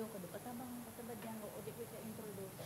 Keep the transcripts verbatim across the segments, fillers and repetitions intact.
Kadug atabang katabad yan, o di ko ka-introduce.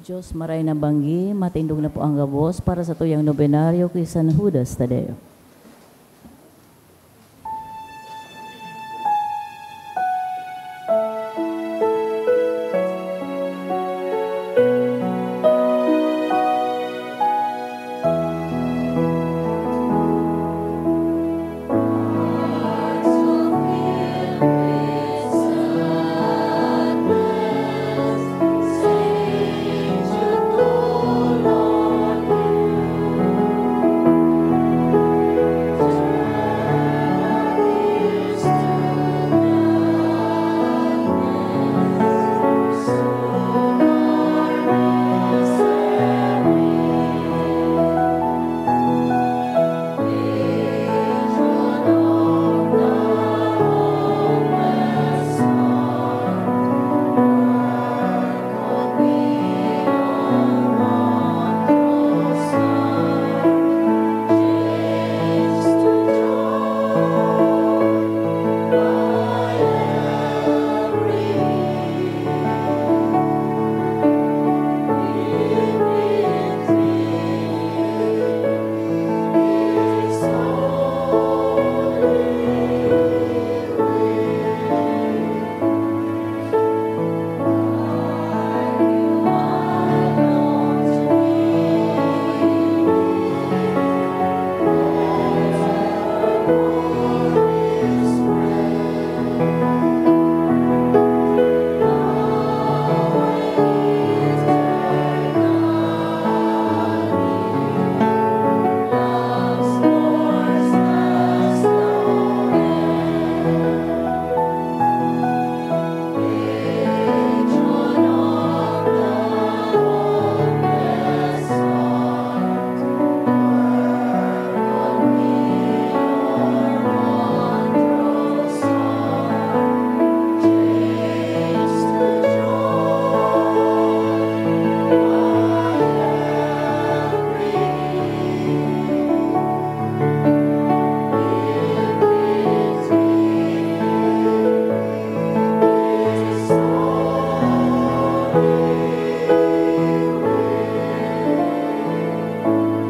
Diyos, maray na banggi, matindog na po ang gabos para sa tuyang nobenaryo ki San Judas Tadeo.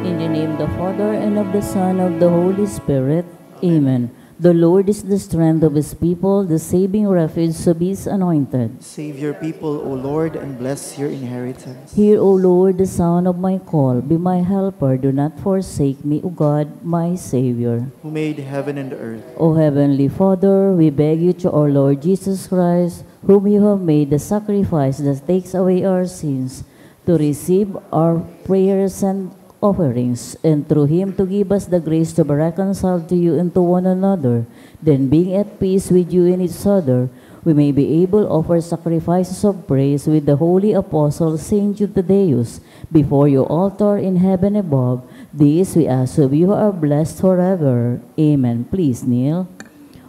In the name of the Father, and of the Son, of the Holy Spirit. Amen. The Lord is the strength of his people, the saving refuge of his anointed. Save your people, O Lord, and bless your inheritance. Hear, O Lord, the sound of my call. Be my helper. Do not forsake me, O God, my Savior. Who made heaven and earth. O Heavenly Father, we beg you through our Lord Jesus Christ, whom you have made the sacrifice that takes away our sins, to receive our prayers and offerings, and through him to give us the grace to be reconciled to you and to one another. Then, being at peace with you and each other, we may be able offer sacrifices of praise with the holy apostle Saint Jude Thaddeus before your altar in heaven above. This we ask of you who are blessed forever. Amen. Please kneel.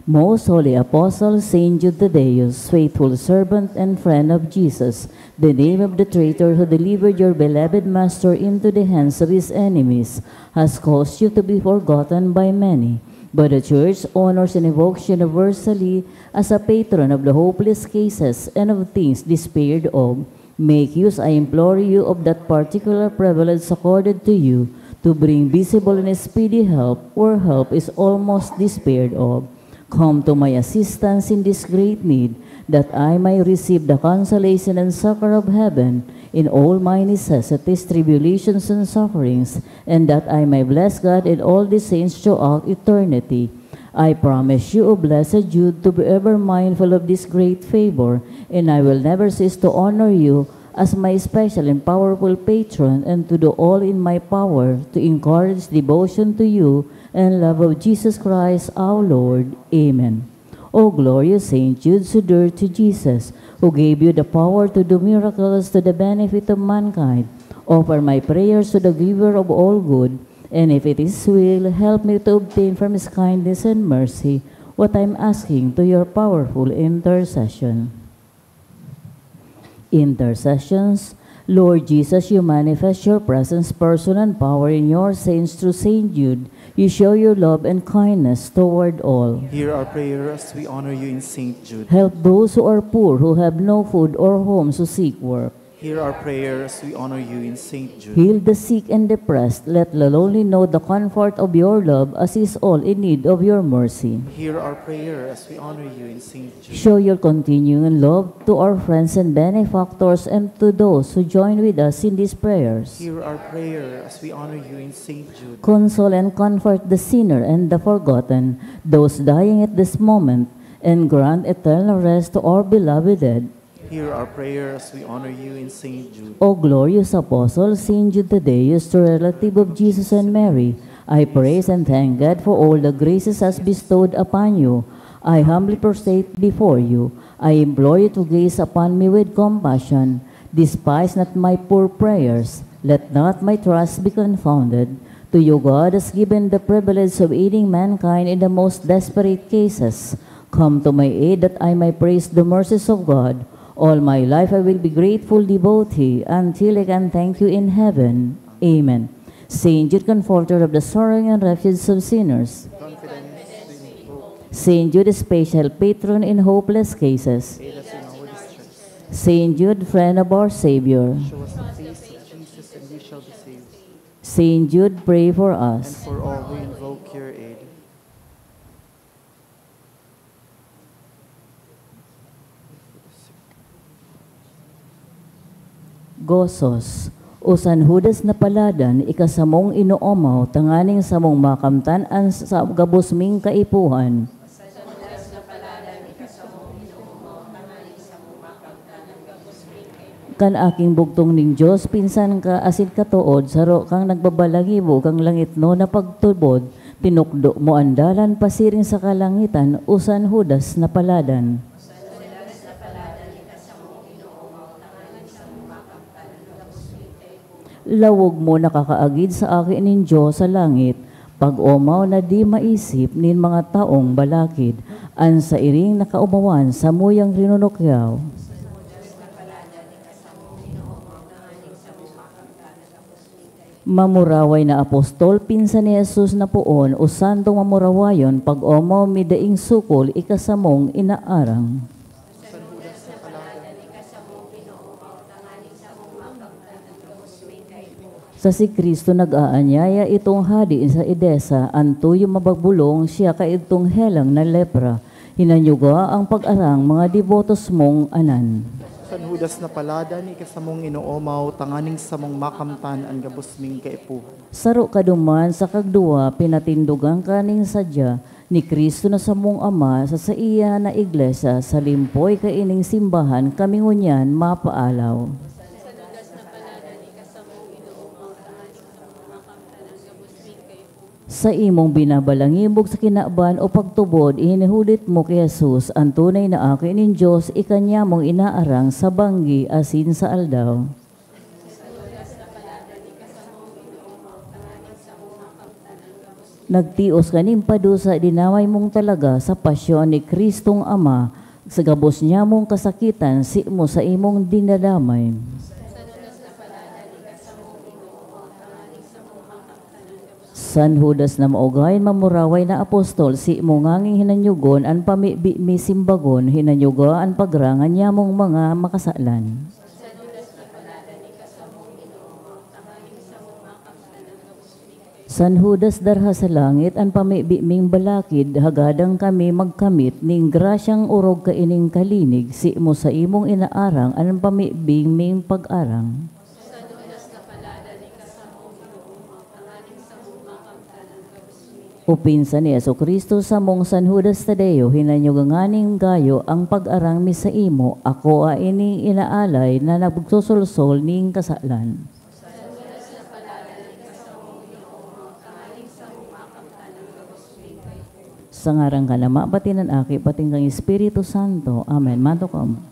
Most Holy Apostle Saint Jude Thaddeus, faithful servant and friend of Jesus, the name of the traitor who delivered your beloved Master into the hands of his enemies, has caused you to be forgotten by many. But the Church honors and evokes you universally as a patron of the hopeless cases and of things despaired of. Make use, I implore you, of that particular privilege accorded to you to bring visible and speedy help where help is almost despaired of. Come to my assistance in this great need, that I may receive the consolation and succor of heaven in all my necessities, tribulations, and sufferings, and that I may bless God and all the saints throughout eternity. I promise you, O blessed Jude, to be ever mindful of this great favor, and I will never cease to honor you as my special and powerful patron, and to do all in my power to encourage devotion to you and love of Jesus Christ our Lord. Amen. O glorious Saint Jude, so dear to Jesus, who gave you the power to do miracles to the benefit of mankind, offer my prayers to the Giver of all good, and if it is His will, help me to obtain from His kindness and mercy what I am asking to your powerful intercession. Intercessions. Lord Jesus, you manifest your presence, person, and power in your saints through Saint Jude. You show your love and kindness toward all. Hear our prayer as we honor you in Saint Jude. Help those who are poor, who have no food or homes to seek work. Hear our prayer as we honor you in Saint Jude. Heal the sick and depressed. Let the lonely know the comfort of your love, as is all in need of your mercy. Hear our prayer as we honor you in Saint Jude. Show your continuing love to our friends and benefactors and to those who join with us in these prayers. Hear our prayer as we honor you in Saint Jude. Console and comfort the sinner and the forgotten, those dying at this moment, and grant eternal rest to our beloved dead. Hear our prayer as we honor you in Saint Jude. O glorious Apostle, Saint Jude Thaddeus, true relative of Jesus and Mary, I praise and thank God for all the graces has bestowed upon you. I humbly prostrate before you. I implore you to gaze upon me with compassion. Despise not my poor prayers. Let not my trust be confounded. To you God has given the privilege of aiding mankind in the most desperate cases. Come to my aid that I may praise the mercies of God. All my life I will be grateful devotee until I can thank you in heaven. Amen. Saint Jude, comforter of the sorrowing and refuge of sinners. Confidence in hope. Saint Jude, special patron in hopeless cases. Aid us in our distress. Saint Jude, friend of our Savior. Show us the face of Jesus and we shall be saved. Saint Jude, pray for And us. For all who invoke your aid. Gozos, o San Judas na paladan, ika samong inoomaw, tanganing samong makamtan an sa gabos ming kaipuhan. Kan aking bugtong nin Dios, pinsan ka asin katood, saro kang nagbabalangibo kan langitnon na pagtubod, tinukdo mo an dalan pasiring sa kalangitan, o San Judas na paladan. Lawog mo nakakaagid sa aki nin Dios sa langit, pag-omaw na di maisip nin mga taong balakid, an sairing na kaomawan samuyang rinunukyaw. Mamuraway na apostol, pinsan ni Jesus na poon, o santong mamurawayon, pag-omaw mi daing sukol, ika samong inaarang. Sa si Cristo nag-aanyaya itong hadi sa Edesa, an tuyo mabagbolong, siya kaidtong helang na lepra. Hinanyuga ang pag-arang mga debotos mong anan. San Judas na paladan, ika samong inoomaw, tanganing samong makamtan an gabos ming kaipuhan. Saro ka duman sa kagduwa, pinatindogan ka ning sadya ni Cristo na samong Ama sa saiya na iglesia, sa limpoy kaining simbahan kami ngunyan mapaalaw. Sa imong binabalangibog sa kinaban o pagtubod, ihinulit mo ki Jesus, an tunay na Aki nin Dios, ika niya mong inaarang sa banggi asin sa aldaw. Nagtios ka nin padusa, dinamay mong talaga sa pasyon ni Cristong Ama, sa gabos niya mong kasakitan, si mo sa imong dinadamay. San Judas na maugay, mamuraway na apostol, si mo nganging hinanyugon an pamibi mi simbagon, hinanyuga an pagrangan niya mong mga makasalan. San Judas, darha sa langit an pamibi ming balakid, hagadan kami magkamit ning grasyang orog kaining kalinig, si mo sa imong inaarang an pamibi ming pag-arang. O pinsan ni Jesu-Cristo, samong San Judas Tadeo, hinanyuga nganing gayo ang pag-arang mi sa imo, akoa ining inaalay na nagsusolsol ning kasalan. Sa ngaran kan Ama, pati kan Aki, pati kan Espiritu Santo. Amen. Matukam.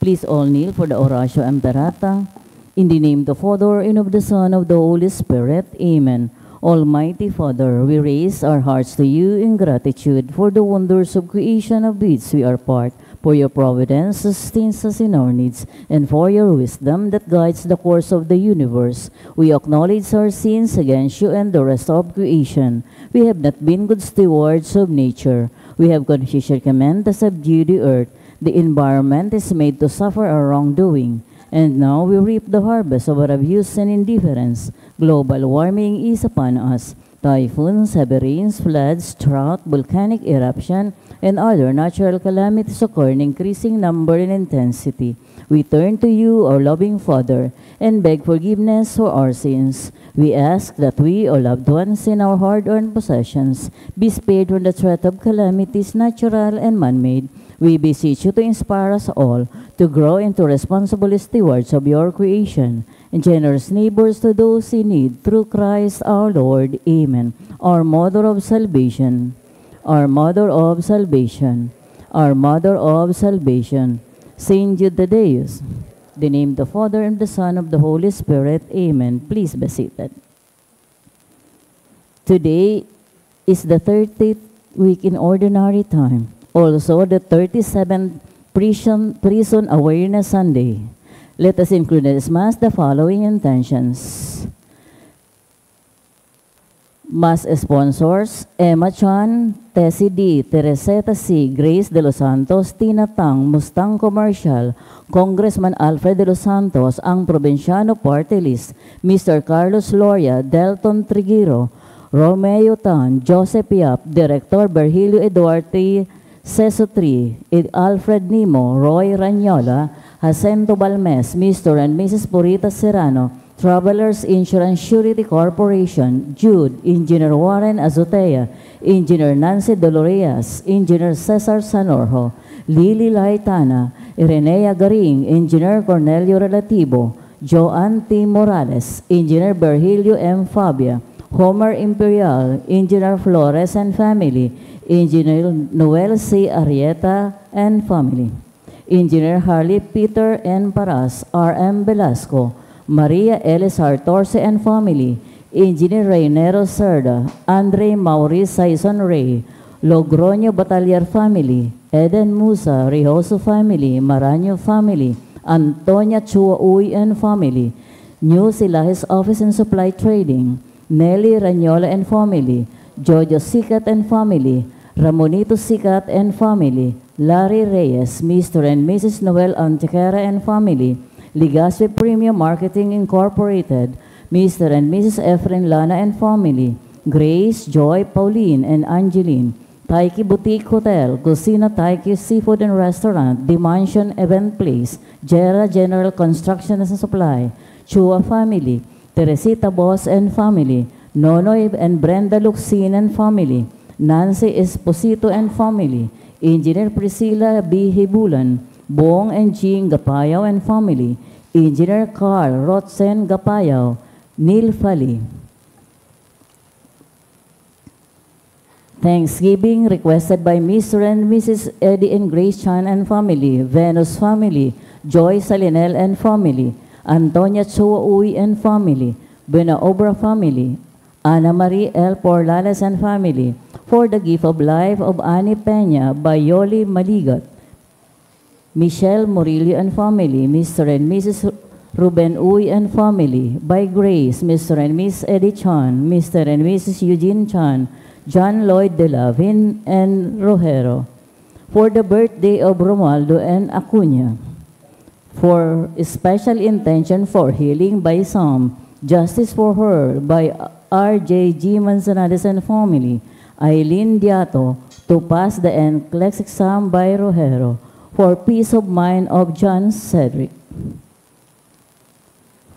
Please all kneel for the Oratio Imperata. In the name of the Father, and of the Son, of the Holy Spirit. Amen. Almighty Father, we raise our hearts to you in gratitude for the wonders of creation of which we are part, For your providence sustains us in our needs, and for your wisdom that guides the course of the universe. We acknowledge our sins against you and the rest of creation. We have not been good stewards of nature. We have confusion command to subdue the earth. The environment is made to suffer our wrongdoing. And now we reap the harvest of our abuse and indifference. Global warming is upon us. Typhoons, heavy rains, floods, drought, volcanic eruption, and other natural calamities occur in increasing number and intensity. We turn to you, our loving Father, and beg forgiveness for our sins. We ask that we, our loved ones, and our hard-earned possessions be spared from the threat of calamities, natural and man-made. We beseech you to inspire us all to grow into responsible stewards of your creation and generous neighbors to those in need, through Christ our Lord. Amen. Our Mother of Salvation, our Mother of Salvation, our Mother of Salvation, Saint Jude Thaddeus. In the name of the Father, and the Son, of the Holy Spirit. Amen. Please be seated. Today is the thirtieth week in ordinary time, also the thirty-seventh Prison, Prison Awareness Sunday. Let us include in this Mass the following intentions. Mass sponsors: Emma Chan, Tessie D, Tereseta C, Grace De Los Santos, Tina Tang, Mustang Commercial, Congressman Alfred De Los Santos, ang Probinsyano Party List, Mister Carlos Loria, Delton Triguero, Romeo Tan, Joseph Yap, Director Virgilio Eduarte, Seso three, Ed Alfred Nimo, Roy Ranyola, Jacinto Balmes, Mister and Missus Purita Serrano, Travelers Insurance Surety Corporation, Jude, Engineer Warren Azotea, Engineer Nancy Dolorias, Engineer Cesar Sanorjo, Lily Laitana, Irenea Garing, Engineer Cornelio Relativo, Joan T. Morales, Engineer Virgilio M. Fabia, Homer Imperial, Engineer Flores and family, Engineer Noel C. Arrieta and family, Engineer Harley Peter N. Paras, R M Velasco, Maria Elizar Torce and family, Engineer Reynero Cerda, Andre Maurice Saison Rey, Logroño Batalier family, Eden Musa Rijoso family, Maraño family, Antonia Chua Uy and family, New Silahis Office and Supply Trading, Nelly Ranyola and family, Jojo Sikat and family, Ramonito Sikat and family, Larry Reyes, Mister and Missus Noel Antequera and family, Legazpi Premium Marketing Incorporated, Mister and Missus Efren Lana and family, Grace, Joy, Pauline, and Angeline, Taiki Boutique Hotel, Cusina Taiki Seafood and Restaurant, The Mansion Event Place, Jera General Construction and Supply, Chua family, Teresita Boss and family, Nonoy and Brenda Luxin and family, Nancy Esposito and family, Engineer Priscilla B. Hibulan, Bong and Jing Gapayaw and family, Engineer Carl Rotzen Gapayaw, Neil Fali. Thanksgiving requested by Mister and Missus Eddie and Grace Chan and family, Venus family, Joy Salinel and family, Antonia Chua Uy and family, Buena Obra family, Ana Marie L. Porlales and family, for the gift of life of Annie Peña by Yoli Maligat, Michelle Murillo and family, Mister and Missus Ruben Uy and family, by Grace, Mister and Miss Eddie Chan, Mister and Missus Eugene Chan, John Lloyd Delavin, and Rojero. For the birthday of Romualdo and Acuna. For special intention for healing by some, justice for her by R J G Manzanares and family, Eileen Diato, to pass the NCLEX exam by Rojero, for peace of mind of John Cedric.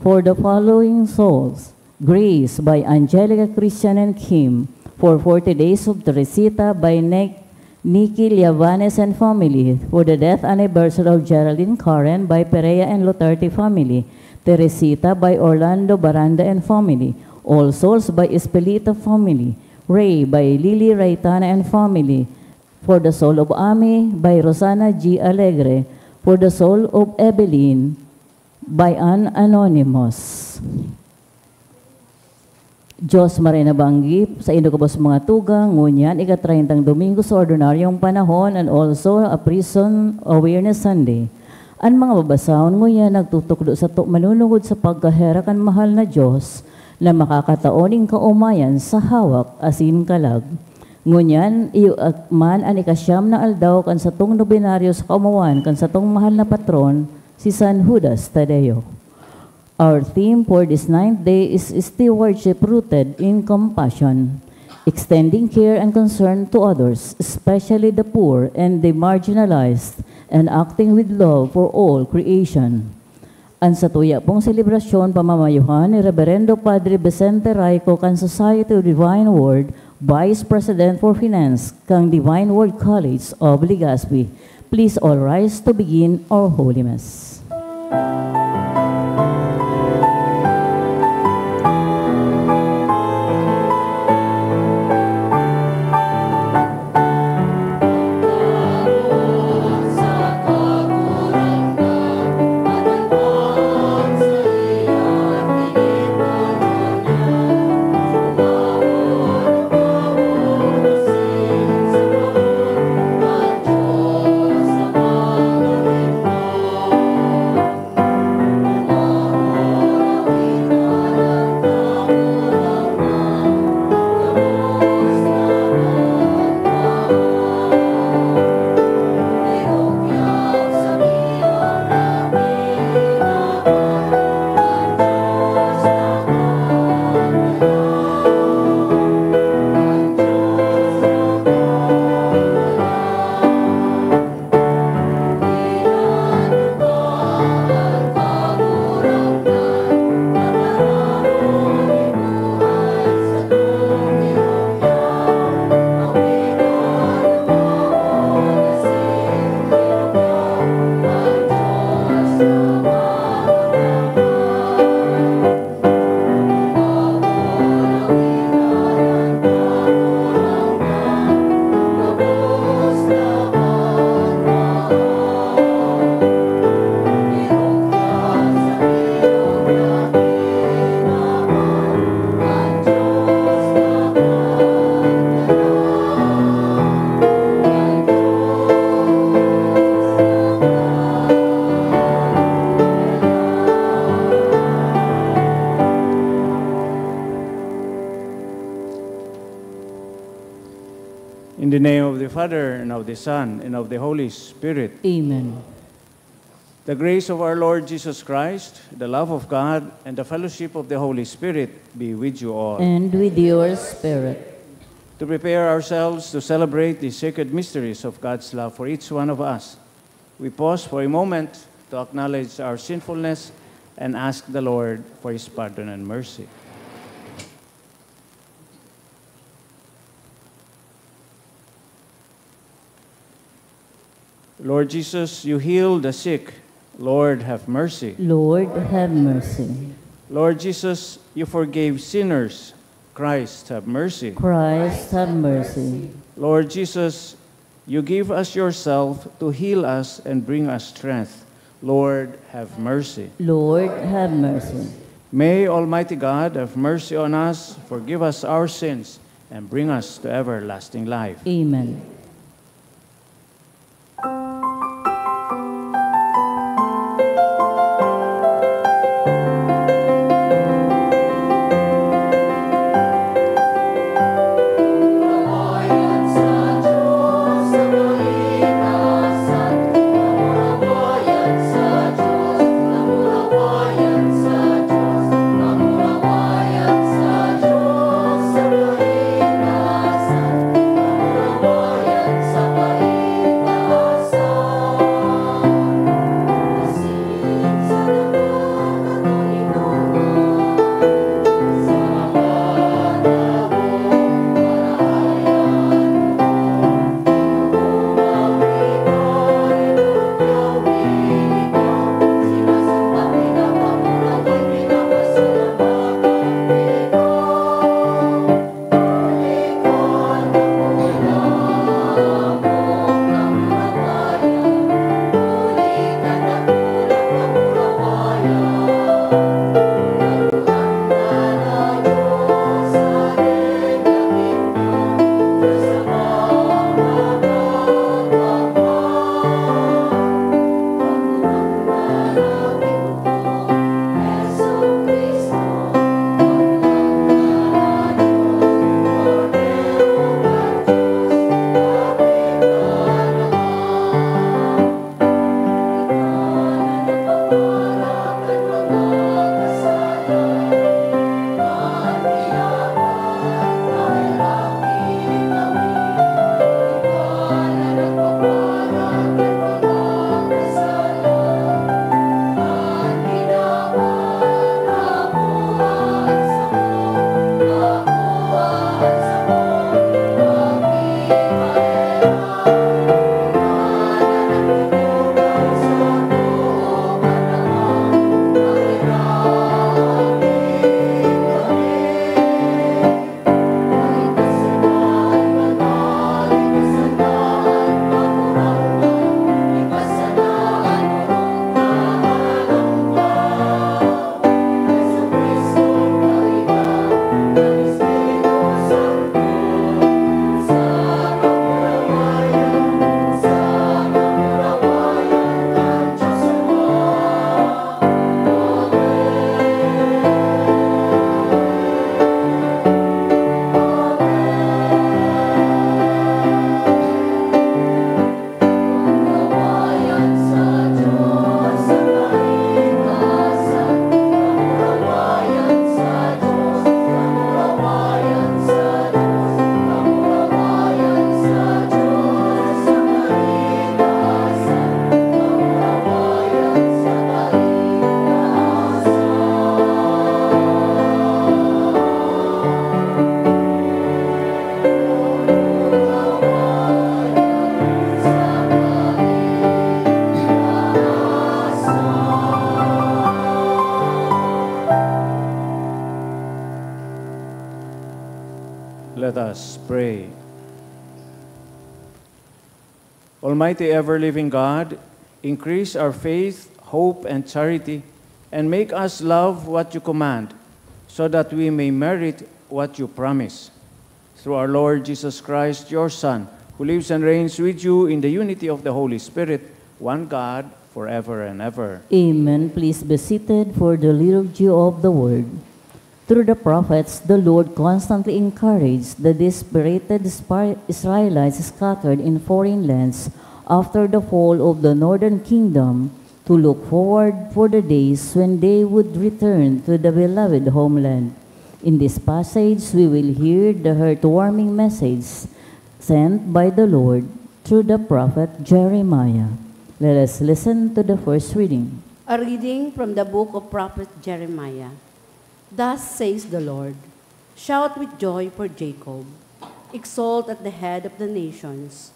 For the following souls, Grace by Angelica Christian and Kim, for forty days of Teresita by Nick, Nikki Liavanes and family, for the death anniversary of Geraldine Karen by Perea and Luterte family, Teresita by Orlando Baranda and family, All Souls by Espelita family, Ray by Lily Raitana and family, for the soul of Ami by Rosana G. Alegre, for the soul of Evelyn by an anonymous. Diyos Maria na banggi, saindo gabos mga tugang, ngunyan ika-treyntang Domingo sa ordinaryong panahon and also a Prison Awareness Sunday. An mga babasahon ngunyan nagtutukdo sato manunungod sa pagkaherak kan mahal na Diyos na makakatao nin kaomayan sa hawak asin kalag. Ngunyan, iyo man an ikasyam na aldaw kan satong nobenaryo sa kaomawan kan satong mahal na patron, si San Judas Tadeo. Our theme for this ninth day is stewardship rooted in compassion, extending care and concern to others, especially the poor and the marginalized, and acting with love for all creation. An satuya pong selebrasyon pamamayuhan ni Reberendo Padre Vicente Raico kan Society of Divine Word, Vice President for Finance kan Divine Word College of Legazpi. Please all rise to begin our Holy Mass. In the name of the Father, and of the Son, and of the Holy Spirit. Amen. The grace of our Lord Jesus Christ, the love of God, and the fellowship of the Holy Spirit be with you all. And with your spirit. To prepare ourselves to celebrate the sacred mysteries of God's love for each one of us, we pause for a moment to acknowledge our sinfulness and ask the Lord for His pardon and mercy. Lord Jesus, you heal the sick. Lord, have mercy. Lord, have mercy. Lord Jesus, you forgave sinners. Christ, have mercy. Christ, have mercy. Lord Jesus, you give us yourself to heal us and bring us strength. Lord, have mercy. Lord, have mercy. May Almighty God have mercy on us, forgive us our sins, and bring us to everlasting life. Amen. Let us pray. Almighty, ever-living God, increase our faith, hope, and charity, and make us love what you command, so that we may merit what you promise. Through our Lord Jesus Christ, your Son, who lives and reigns with you in the unity of the Holy Spirit, one God, forever and ever. Amen. Please be seated for the liturgy of the word. Through the prophets, the Lord constantly encouraged the dispirited Spar-, Israelites scattered in foreign lands after the fall of the northern kingdom to look forward for the days when they would return to the beloved homeland. In this passage, we will hear the heartwarming message sent by the Lord through the prophet Jeremiah. Let us listen to the first reading. A reading from the book of prophet Jeremiah. Thus says the Lord, "Shout with joy for Jacob, exult at the head of the nations.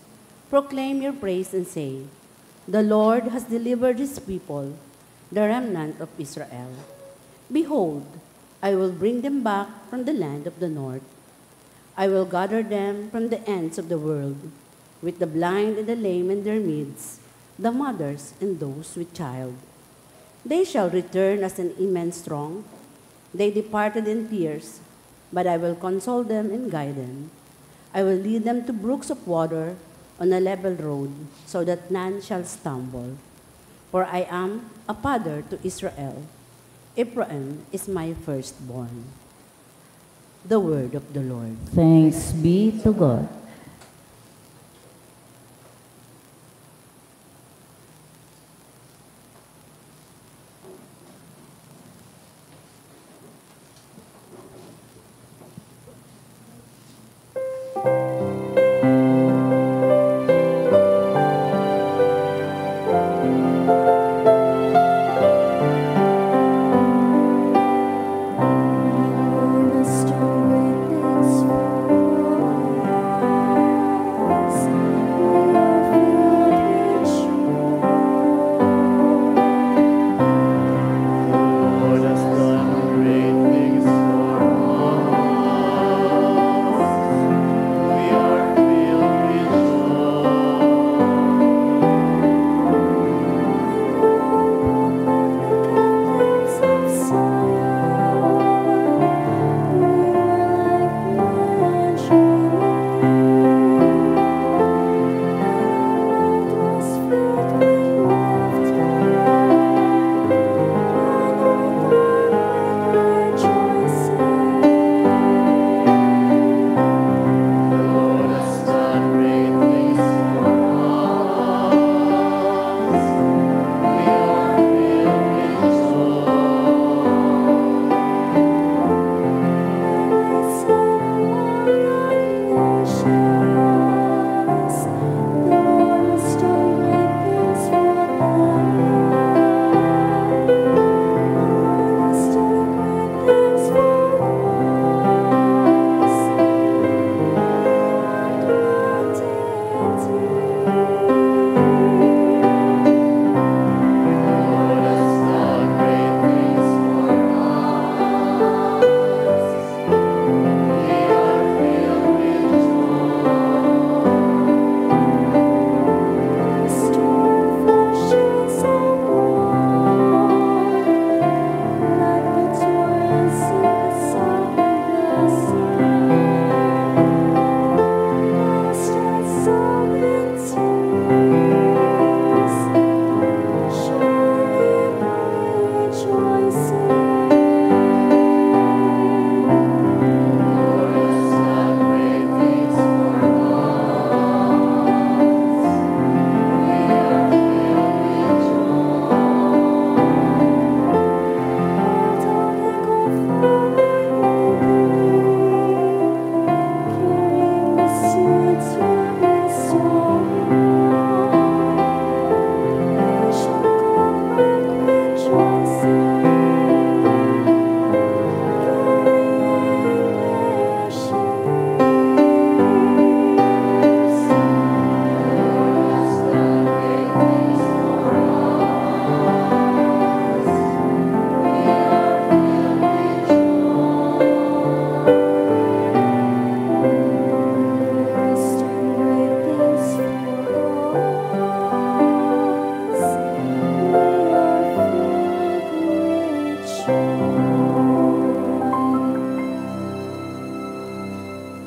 Proclaim your praise and say, 'The Lord has delivered his people, the remnant of Israel. Behold, I will bring them back from the land of the north. I will gather them from the ends of the world, with the blind and the lame in their midst, the mothers and those with child. They shall return as an immense throng. They departed in tears, but I will console them and guide them. I will lead them to brooks of water on a level road, so that none shall stumble. For I am a father to Israel. Ephraim is my firstborn." The word of the Lord. Thanks be to God.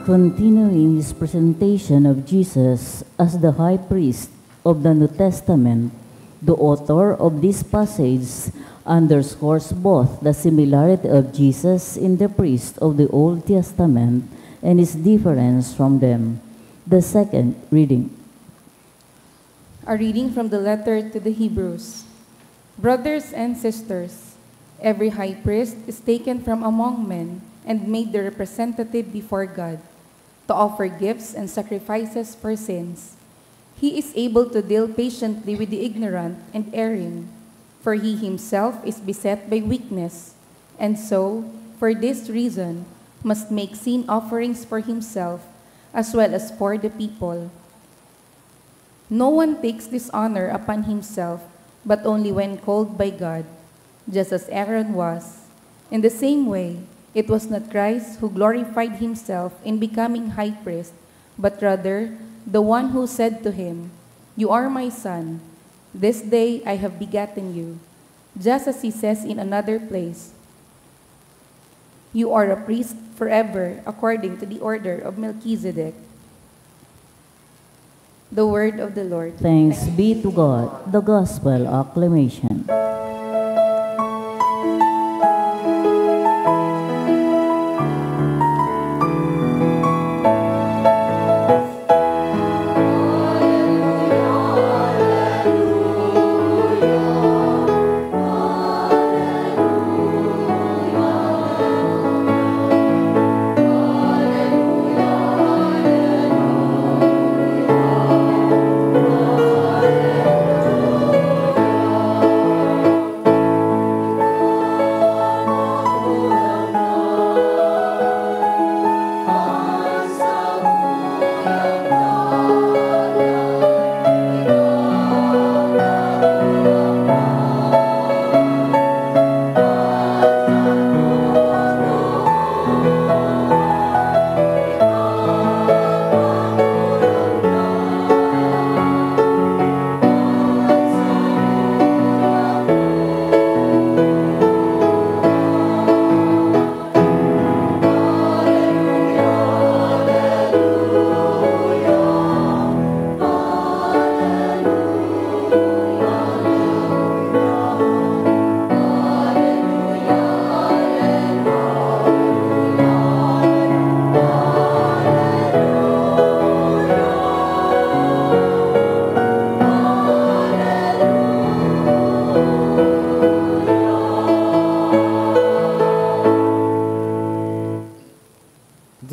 Continuing his presentation of Jesus as the high priest of the New Testament, the author of this passage underscores both the similarity of Jesus in the priest of the Old Testament and his difference from them. The second reading. A reading from the letter to the Hebrews. Brothers and sisters, every high priest is taken from among men and made the representative before God to offer gifts and sacrifices for sins. He is able to deal patiently with the ignorant and erring, for he himself is beset by weakness, and so, for this reason, must make sin offerings for himself as well as for the people. No one takes this honor upon himself, but only when called by God, just as Aaron was. In the same way, it was not Christ who glorified himself in becoming high priest, but rather the one who said to him, "You are my son, this day I have begotten you." Just as he says in another place, "You are a priest forever according to the order of Melchizedek." The word of the Lord. Thanks be to God. The gospel acclamation.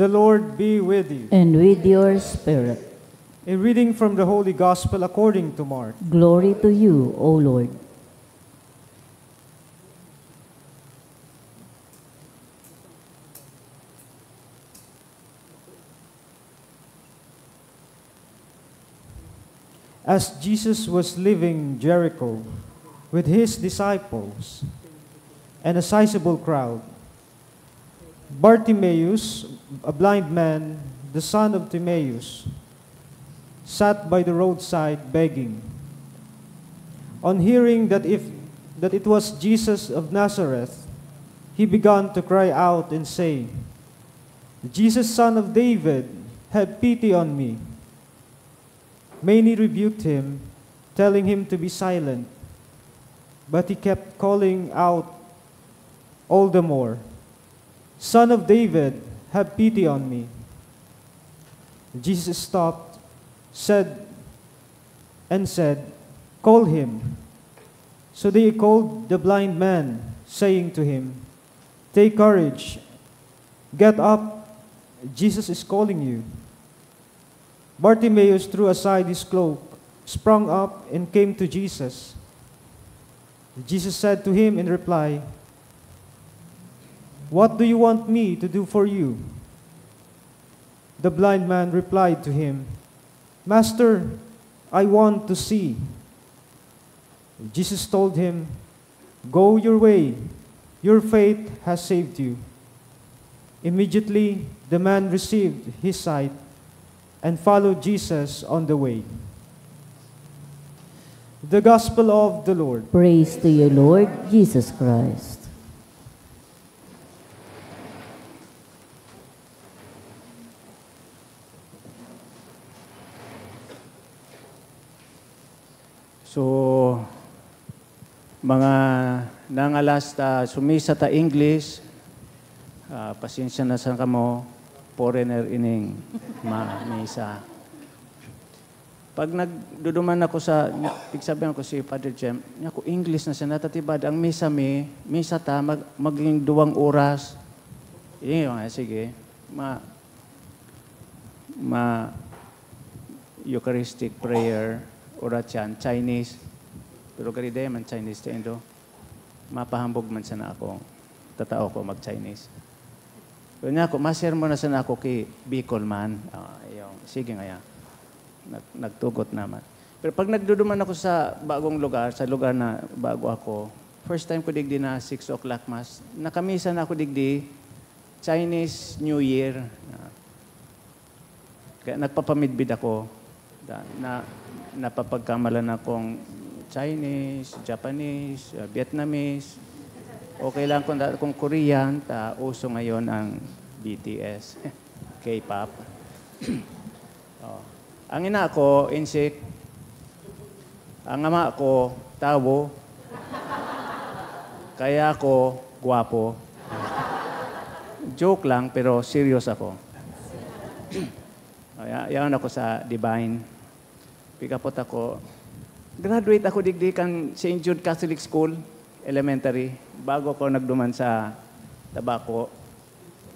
The Lord be with you. And with your spirit. A reading from the Holy Gospel according to Mark. Glory to you, O Lord. As Jesus was leaving Jericho with his disciples and a sizable crowd, Bartimaeus, a blind man, the son of Timaeus, sat by the roadside begging. On hearing that if, that it was Jesus of Nazareth, he began to cry out and say, "Jesus, Son of David, have pity on me." Many rebuked him, telling him to be silent. But he kept calling out all the more, "Son of David, have pity on me." Jesus stopped, said, and said, "Call him." So they called the blind man, saying to him, "Take courage, get up, Jesus is calling you." Bartimaeus threw aside his cloak, sprang up, and came to Jesus. Jesus said to him in reply, "What do you want me to do for you?" The blind man replied to him, "Master, I want to see." Jesus told him, "Go your way, your faith has saved you." Immediately, the man received his sight and followed Jesus on the way. The Gospel of the Lord. Praise to you, Lord Jesus Christ. So, mga nangalas ta sumisa ta English, ah, pasensya na sa kamo, foreigner ining ma-, misa. Pag nagduduman ako sa, pigsabihan ko si Father Jem, niya ko, "English na siya, natatibad, ang misa mi, misa ta, mag-, maging duwang oras." Iyo nga, sige. Ma-, ma-, Eucharistic prayer, oratyan, Chinese. Pero gari dai man Chinese ta indo. Mapahambog man sana ako. Tatao ko mag-Chinese. Pero niya ako, "Masermon na sana ako ki Bicol man." Ah, yung, sige nga yan. Nag-, nagtugot naman. Pero pag nagduduman ako sa bagong lugar, sa lugar na bago ako, first time ko digdi na six o'clock mass, nakamisa na ako digdi, Chinese New Year. Ah. Kaya nagpapamidbid ako. Da-, na, napapagkamalan akong Chinese, Japanese, uh, Vietnamese. Okay lang kung, da-, kung Korean, ta uso ngayon ang B T S, K-pop. Oh. Ang ina ko, insik. Ang ama ko, tawo. Kaya ako, gwapo. Joke lang, pero serious ako. Kaya, yaon ako sa Divine. Pikapot ako. Graduate ako digdi kan Saint Jude Catholic School, elementary, bago ako nagduman sa Tabaco.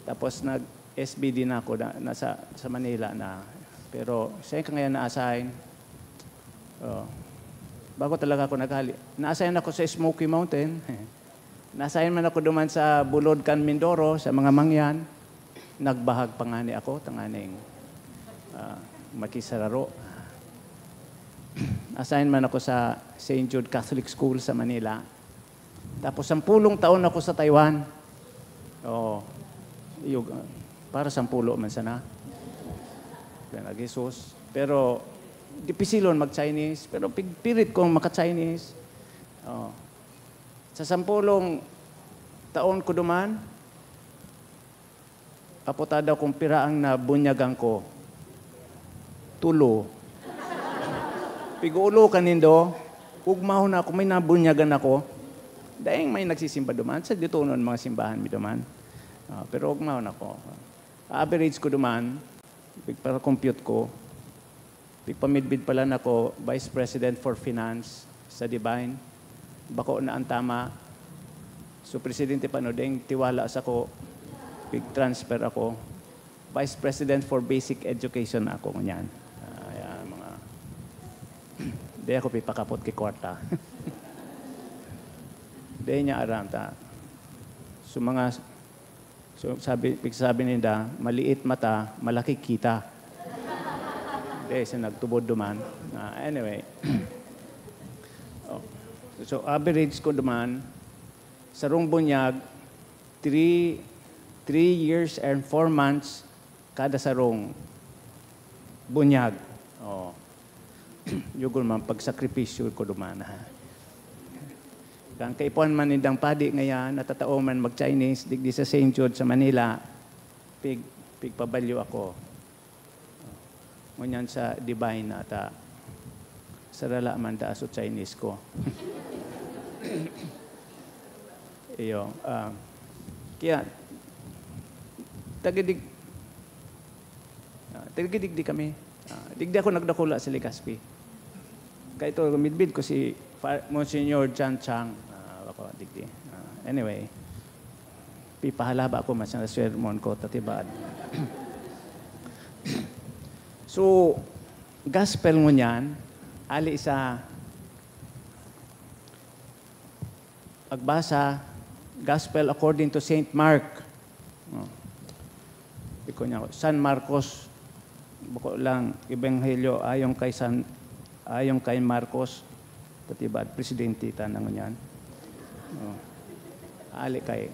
Tapos nag-S B D na ako, na, nasa, sa Manila na. Pero siya yung kaya na-assign. Oh. Bago talaga ako naghali. Na-assign ako sa Smoky Mountain. Na-assign man ako duman sa bulod kan Mindoro, sa mga mangyan. Nagbahag pa ngani ako, tanganing, ah, makisararo. Assign man ako sa Saint Jude Catholic School sa Manila. Tapos, sampulong taon ako sa Taiwan. Oo. Yung, ah, para sampulo man sana. Kaya nag-Jesus. Pero, dipisilon mag-Chinese. Pero pigpirit kong maka-Chinese. Oo. Sa sampulong taon ko duman, apotado kung pira ang nabunyagan ko. Tulo. Pigulo ka nindo, ugmahon na ako, may nabunyagan ako. Daing may nagsisimba duman, sa ditonon mga simbahan mi duman. Ah, pero ugmahon ako. Average ko duman, pigpa-compute ko, pigpamidbid pala na ako, Vice President for Finance sa Divine. Bako na ang tama. So, Presidente Panodeng, tiwala sa ko, pig-transfer ako. Vice President for Basic Education ako ngunyan. Ah, yan, mga, di ako pipakapot ki kwarta. Di niya aram ta. So, mga, so, sabi, pigsabi ninda, "Maliit mata, malaki kita." Di, sa nagtubod duman. Ah, anyway. Oh. So, average ko duman, sarong bunyag, three, three years and four months kada sarong bunyag. Oh. Yun man, pagsakripisyo ko duman, ha. Kan kaipuhan man nindang padi ngayan, natatao man mag-Chinese, digdi sa Saint Jude sa Manila, pig-, pigpabalyo ako. Ngunyan sa Divine nata, sarala man ta so Chinese ko. Iyo, ah, kaya, tagidig-, ah, tagidigdi kami. Ah, digdi ako nagdakula sa Legazpi. Kaya ito, midbid ko si Fa-, Monsignor John Chang. Ah, ako, digdi. Ah, anyway, pipahalaba ko mas na sermon ko, tatibad. So, gospel ngunyan, ali sa pagbasa, Gospel according to Saint Mark. Oh. Iko niya, San Marcos, bako lang, Ebanghelyo ayon kay San, ayon kay Marcos, pati ba, presidente ta na ngunyan. Oh. Ali kay,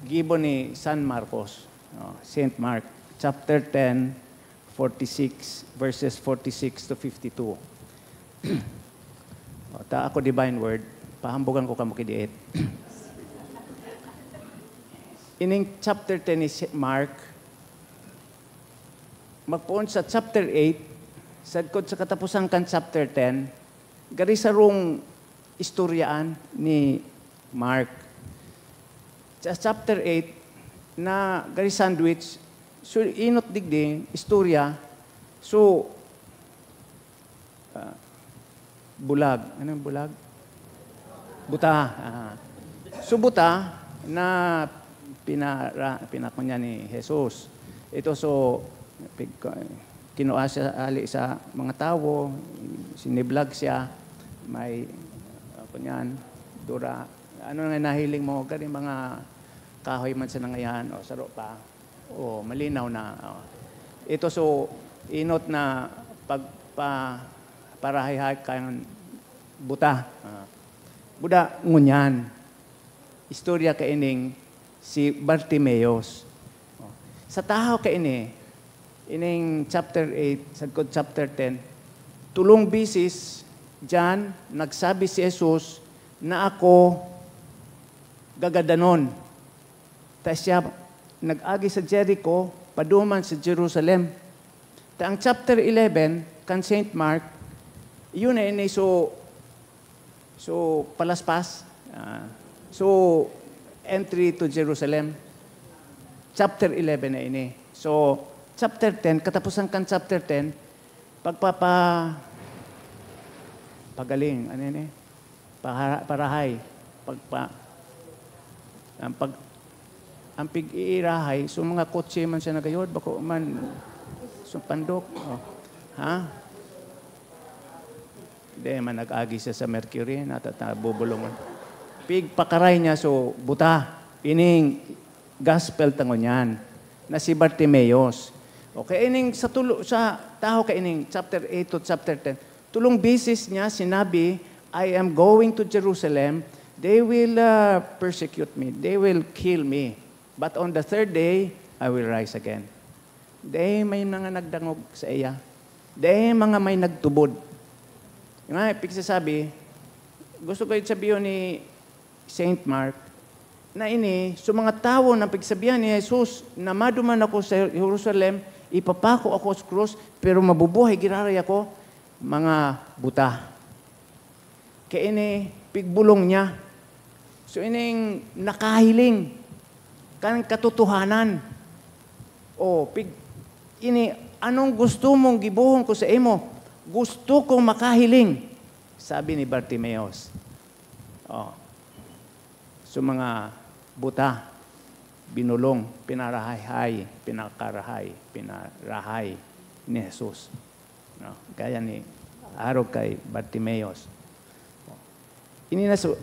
gibo ni San Marcos, oh, Saint Mark, chapter ten, forty-six, verses forty-six to fifty-two. O, ta ako divine word, pahambugan ko kamo ki diit. Ining chapter ten ni si Mark, magpoon sa chapter eight, sagkod sa kataposan kan chapter ten, Gari sarong istoryaan ni Mark. Sa chapter eight, na gari sandwich, so, inot digdi, istorya. So, ah, bulag. Anong bulag? Buta. Ah. So, buta na pinara-, pinakunya ni Jesus. Ito, so, pig-, kinua siya ali sa mga tawo, siniblag siya, may, ah, kunyan, dura. Ano nga nahiling mo? Gani mga kahoy man sa nangayan o saro pa. O, malinaw na. O. Ito, so, inot na pagpa-, parahay-hay kan buta. Ah. Buda, ngunyan. Istorya kaining si Bartimeus. O. Sa tahaw kaini, ining chapter eight, sagkod chapter ten, tulong bisis diyan, nagsabi si Jesus na ako gagadanon. Ta siya nag-agi sa Jericho, paduman sa Jerusalem. Ta ang chapter eleven kan Saint Mark, yun na ini, so, so, palaspas. Ah, so, entry to Jerusalem. Chapter eleven na ini. So, chapter ten, katapusan kan chapter ten, pagpapa-, pagaling, ano ini? Pahara-, parahay. Pagpa-, ang pag-, ang pig-iirahay, so mga kotse man siya nagayod, bako man, so pandok. O. Ha? Di man nag-agi siya sa Mercury, natata-, bubulungan. Pigpakaray niya, so buta. Ining gospel ta ngunyan, na si Bartimeus. Okay, ining sa tulo, sa tahaw kaining, chapter eight to chapter ten, tulong bisis niya sinabi, "I am going to Jerusalem. They will, ah, persecute me. They will kill me. But on the third day, I will rise again." Dai may mga nagdangog sa iya. Dai mga may nagtubod. Nga, pigsasabi, gusto ko sabihon ni Saint Mark, na ini, sa mga tawo na pigsabihan ni Jesus na maduman ako sa Jerusalem, ipapako ako sa krus, pero mabubuhay giraray ako, mga buta. Kaya ini, pigbolong niya. So, ining nakahiling kan katotohanan. O, pig-, ini, "Anong gusto mong gibohon ko sa imo? Gusto kong makahiling," sabi ni Bartimeus. O. So, mga buta, binulong, pinarahay-hay, pinakarahay, pinarahay ni Jesus. No? Gaya ni arog kay Bartimeus. Ini na so,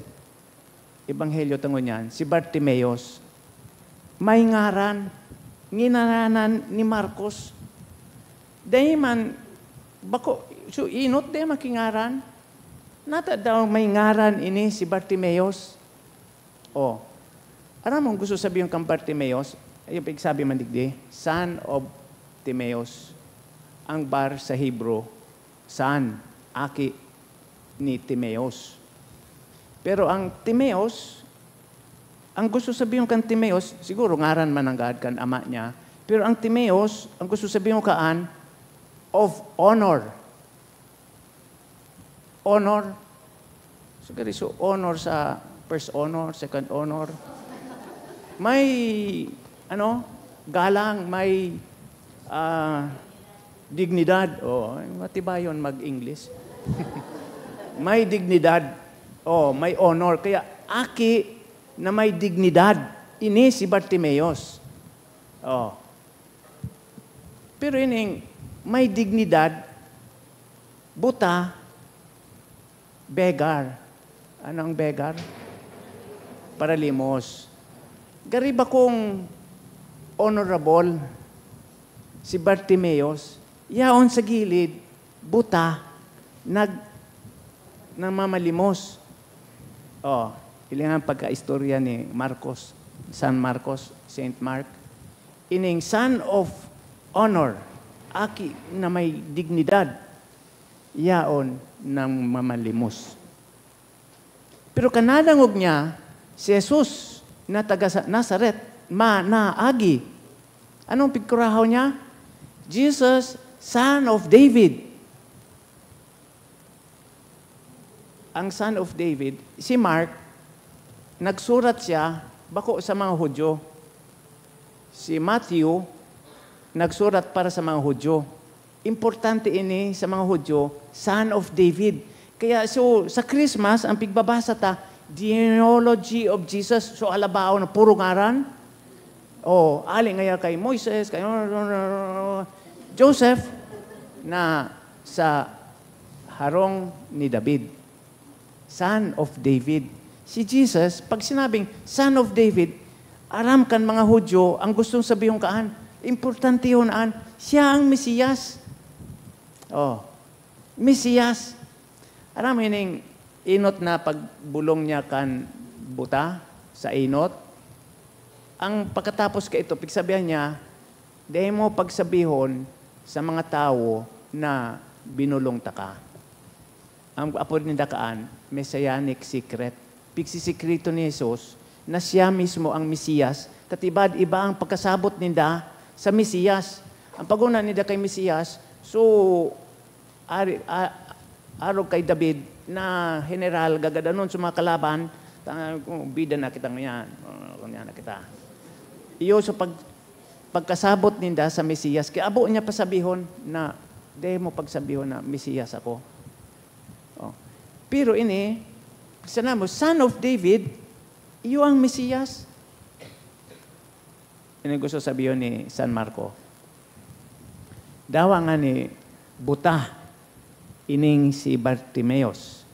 Ebanghelyo ta ngunyan, si Bartimeus, may ngaran, nginaranan ni Marcos. Dai man, bako, so inot, dai makingaran. Nata daw may ngaran ini si Bartimeus? O, aram mo gusto sabihin kan Bartimeus? Ayun, pigsabi man digdi, son of Timaeus. Ang Bar sa Hebrew, son, aki ni Timaeus. Pero ang Timaeus, ang gusto sabihin kan Timaeus, siguro ngaran man nanggad kan ama niya, pero ang Timaeus, ang gusto sabihin kaan, of honor. Honor. So, gari, so, honor sa first honor, second honor. May, ano, galang, may, ah, dignidad. O, matibayon mag-English. May dignidad. O, may honor. Kaya, aki na may dignidad. Ini si Bartimeus. O. Pero ining may dignidad, buta, beggar. Ano ang beggar? Paralimos. Gari bakong honorable si Bartimeus, yaon sa gilid, buta, nag-, namamalimos. O, hilingan pagkaistorya ni Marcos, San Marcos, Saint Mark. Ining son of honor, aki na may dignidad, yaon nang mamalimos. Pero kan nadangog niya, si Jesus na taga sa-, Nazaret, ma-, naagi. Anong pigkurahaw niya? "Jesus, Son of David." Ang Son of David, si Mark, nagsurat siya bako sa mga Hudyo. Si Matthew, nagsurat para sa mga Hudyo. Importante ini sa mga Hudyo, Son of David. Kaya, so, sa Christmas, ang pigbabasa ta, genealogy of Jesus. So, alabaw na puro ngaran. Oh, ali ngaya kay Moises, kay Joseph, na sa harong ni David. Son of David. Si Jesus, pag sinabing Son of David, aram kan mga Hudyo, ang gustong sabihon kaan, importante yun, an, siya ang Mesiyas. Oh, Mesiyas. Aram mo ining enot na pagbulong niya kan buta sa enot? Ang pagkatapos kaito, pigsabihan niya, "Dai mo pagsabihon sa mga tawo na binulong taka." Ang apod ninda kaan, messianic secret. Pigsisikreto ni Jesus na siya mismo ang Mesiyas, ta tiba-tiba ang pagkasabot ninda sa Mesiyas. Ang paguna ninda kay Mesiyas, so, ari, a-, arog kay David na general, gagadanon sa mga kalaban, ta-, "Oh, bida na kita ngayon. Oh, ngayon na kita." Iyo sa pag-, pagkasabot ninda sa Mesiyas, kaya abo niya pasabihon na, "Dai mo pagsabihon na Mesiyas ako." Oh. Pero ini, sa namo, Son of David, iyo ang Mesiyas. Ini gusto sabihon ni San Marco. Dawa nga ni buta ining si Bartimeus.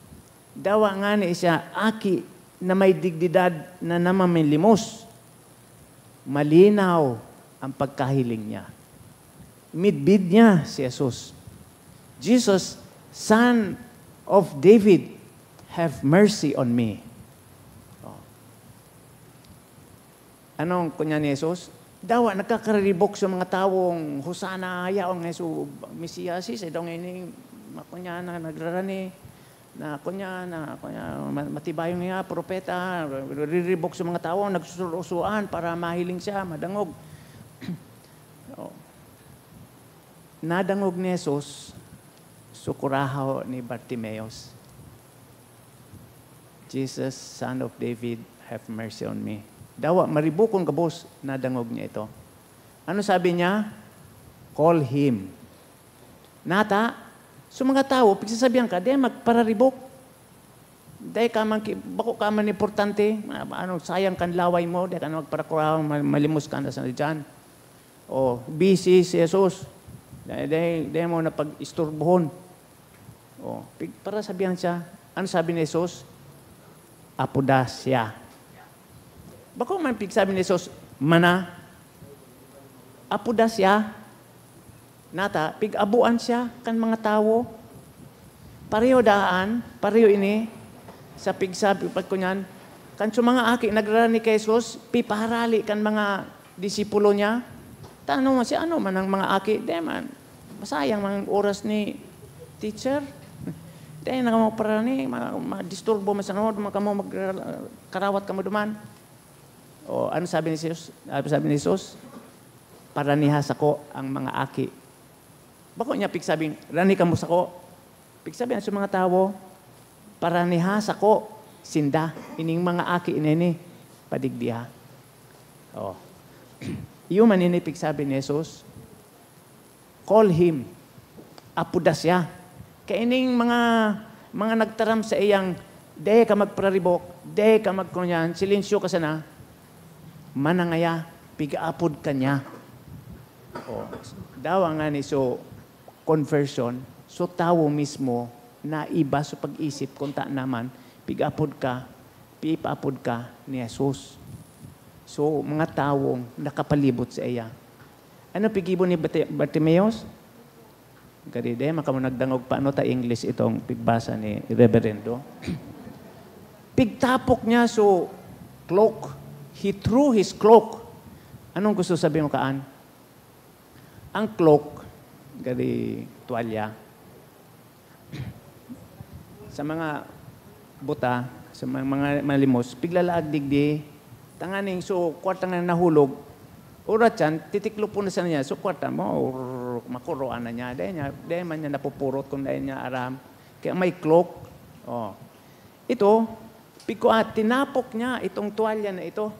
Dawa nga ni siya aki na may dignidad na namamilimos. Malinaw ang pagkahiling niya. Midbid niya si Jesus. "Jesus, Son of David, have mercy on me." Oh. Anong kunya ni Jesus? Dawa nagkakaribok sa mga tawong, "Hosana, yaon nga so Mesiyas, si daw nga ini, makunya na nagrarani." Na kunya, na kunya, ma-, matibayon nga propeta, riribok sa mga tawo, nagsusurosuan para mahiling siya, madangog. Oh. Nadangog ni Jesus, sukurahaw ni Bartimeus. "Jesus, Son of David, have mercy on me." Dawa, maribokon gabos, nadangog niya ito. Ano sabi niya? "Call him." Nata, so mga tawo, pigsasabihan ka, "Dai magpararibok. Dai ka man ki-, bako ka man importante. Ma-, ano, sayang kan laway mo, dai ka na magparakurahaw, ma-, malimos ka na sa diyan. O, busy si Jesus. Dai, dai, dai mo na pag-isturbohon." O, pig-, para sabihan siya, ano sabi ni Jesus? "Apoda siya." Bako man pigsabi ni Jesus, "Mana." Apoda siya. Nata, pig-abuan siya kan mga tawo. Pareho daan, pareho ini sa pigsabi, pagkunyan, kan sa mga aki nagrarani kay Jesus, pipaharali kan mga disipulo niya. Tanong mo, "Si ano man ang mga aki?" "Di man, masayang man ang oras ni teacher. Di na kamo parani, ma-, madisturbo man sa ano, duman kamo mag-, karawat kamo duman." O, ano sabi ni Jesus? Ano sabi ni Jesus? "Paraniha sako ang mga aki." Bako niya pigsabing, "Rani kamo sako." Pigsabihan sa mga tawo, "Paraniha sako sinda, ining mga aki na ini, padigdiha." Oh. Iyo man ini pigsabi ni Jesus, "Call him." Apoda siya. Kaya ining mga, mga nagtaram sa iyang, "Dai ka magpararibok, dai ka magkunyan, silensyo ka sana," manangaya, pig-apod ka niya. Oh, dawa nga ni so conversion, so tawo mismo na iba so pag-isip, kung ta naman, pig-apod ka, pipaapod ka ni Jesus. So, mga tawong nakapalibot sa iya. Ano pigibo ni Bate-, Bartimeus? Gari, dai man kamo nagdangog pa, ano ta English itong pigbasa ni Reverendo? Pigtapok niya so cloak. He threw his cloak. Anong gusto sabihin mo kaan? Ang cloak, gari tuwalya, sa mga buta, sa mga, mga malimos, piglalaag digdi, tanganing so, kwarta nga nahulog, urat yan, titiklopon na sa niya, so, kwarta mo, urr, makuroan na niya, dahil niya, dahil man niya napupurot kung dahil niya aram. Kaya may cloak, oh. Ito, pigkua, tinapok niya itong tuwalya na ito.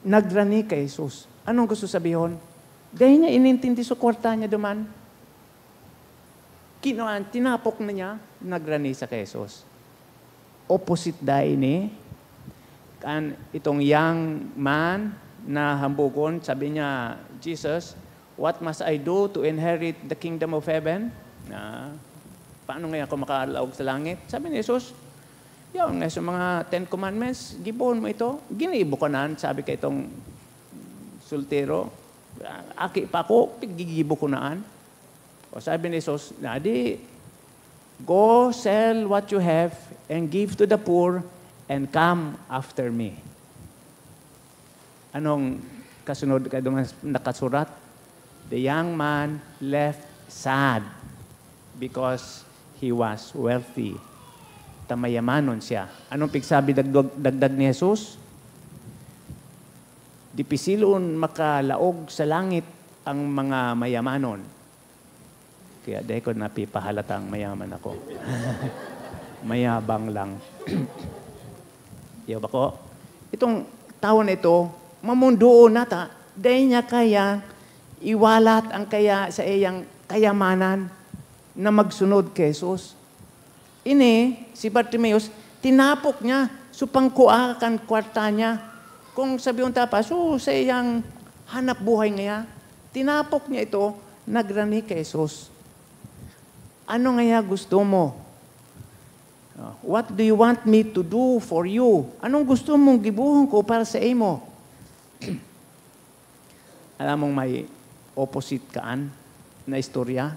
Nagrani kay Jesus. Anong gusto sabihon? Dai niya inintindi sa kwarta niya duman. Kinuan, tinapok na niya, nagrani sa kay Jesus. Opposite dai ni kan itong young man na hambugon, sabi niya, "Jesus, what must I do to inherit the kingdom of heaven?" Na, "Paano nga ako makalaog sa langit?" Sabi ni Jesus, "Yaon nga sa mga Ten Commandments, gibohon mo ito." "Ginibo ko na," sabi kay itong soltero. "Aki pa ako, gigibo ko na." O sabi ni Jesus, "Nadi, go sell what you have and give to the poor and come after me." Anong kasunod ka duman nakasurat? "The young man left sad because he was wealthy." Ta mayamanon siya. Anong pigsabi dagdag, dagdag ni Jesus? "Dipisilon makalaog sa langit ang mga mayamanon." Kaya dai ko napipahalata ang mayaman ako. Mayabang lang. Iyo ba ko? Itong tawo na ito, mamundoon nata, dai niya kaya iwalat ang kaya sa iyang kayamanan na magsunod kay Jesus. Ini, si Bartimeus, tinapok niya, so pangkua kan kwarta niya. Kung sabi ta pa, so sa iyang hanap buhay ngaya, tinapok niya ito, nagrani kay Jesus. "Ano ngaya gusto mo? Uh, what do you want me to do for you? Anong gusto mong gibohon ko para sa imo?" Alam mong may opposite kaan na istorya?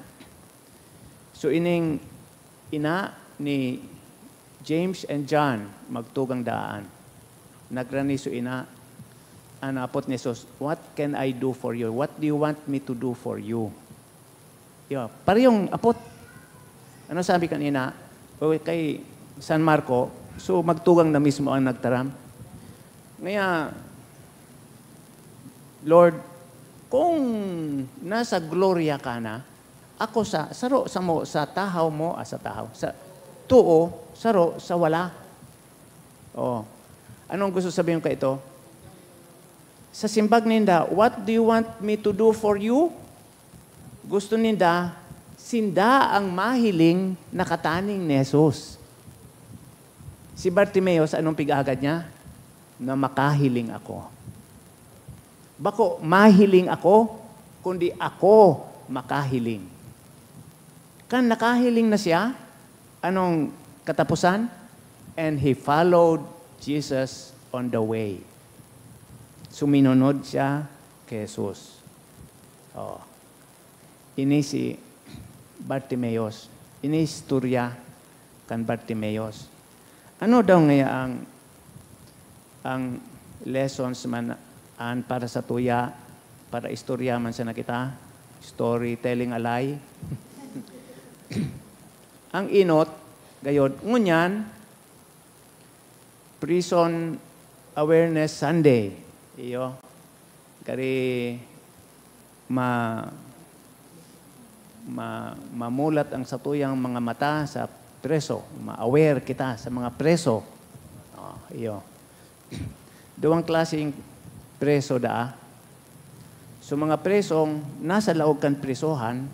So, ining ina ni James and John, magtugang daan. Nagrani so ina, an apot ni Jesus, "What can I do for you? What do you want me to do for you?" Yo, parehong apot. Ano sabi kanina? O, kay San Marco, so magtugang na mismo ang nagtaram. Ngaya, "Lord, kung nasa gloria ka na, ako sa, saro samo sa tahaw mo, ah, sa tahaw, sa too, saro sa wala." Oh. Anong gusto sabihin ko ito? Sa simbag ninda, "What do you want me to do for you?" Gusto ninda, sinda ang mahiling na kataning ni Jesus. Si Bartimeus, anong pig-agad niya? Na makahiling ako. Bako, mahiling ako, kundi ako makahiling. Kan nakahiling na siya, anong katapusan? "And he followed Jesus on the way." Suminunod siya kay Jesus. Oh. Ini si Bartimeus. Ini istorya kan Bartimeus. Ano daw ngaya ang, ang lessons man an para sa tuya, para istorya man sana kita, story telling a lie? Ang inot, gayod, ngunyan, Prison Awareness Sunday. Iyo. Kari ma-, ma-, mamulat ang satuyang mga mata sa preso. Ma-aware kita sa mga preso. Oh, iyo. Duwang klaseng preso daa. So, mga presong nasa laog kan presohan,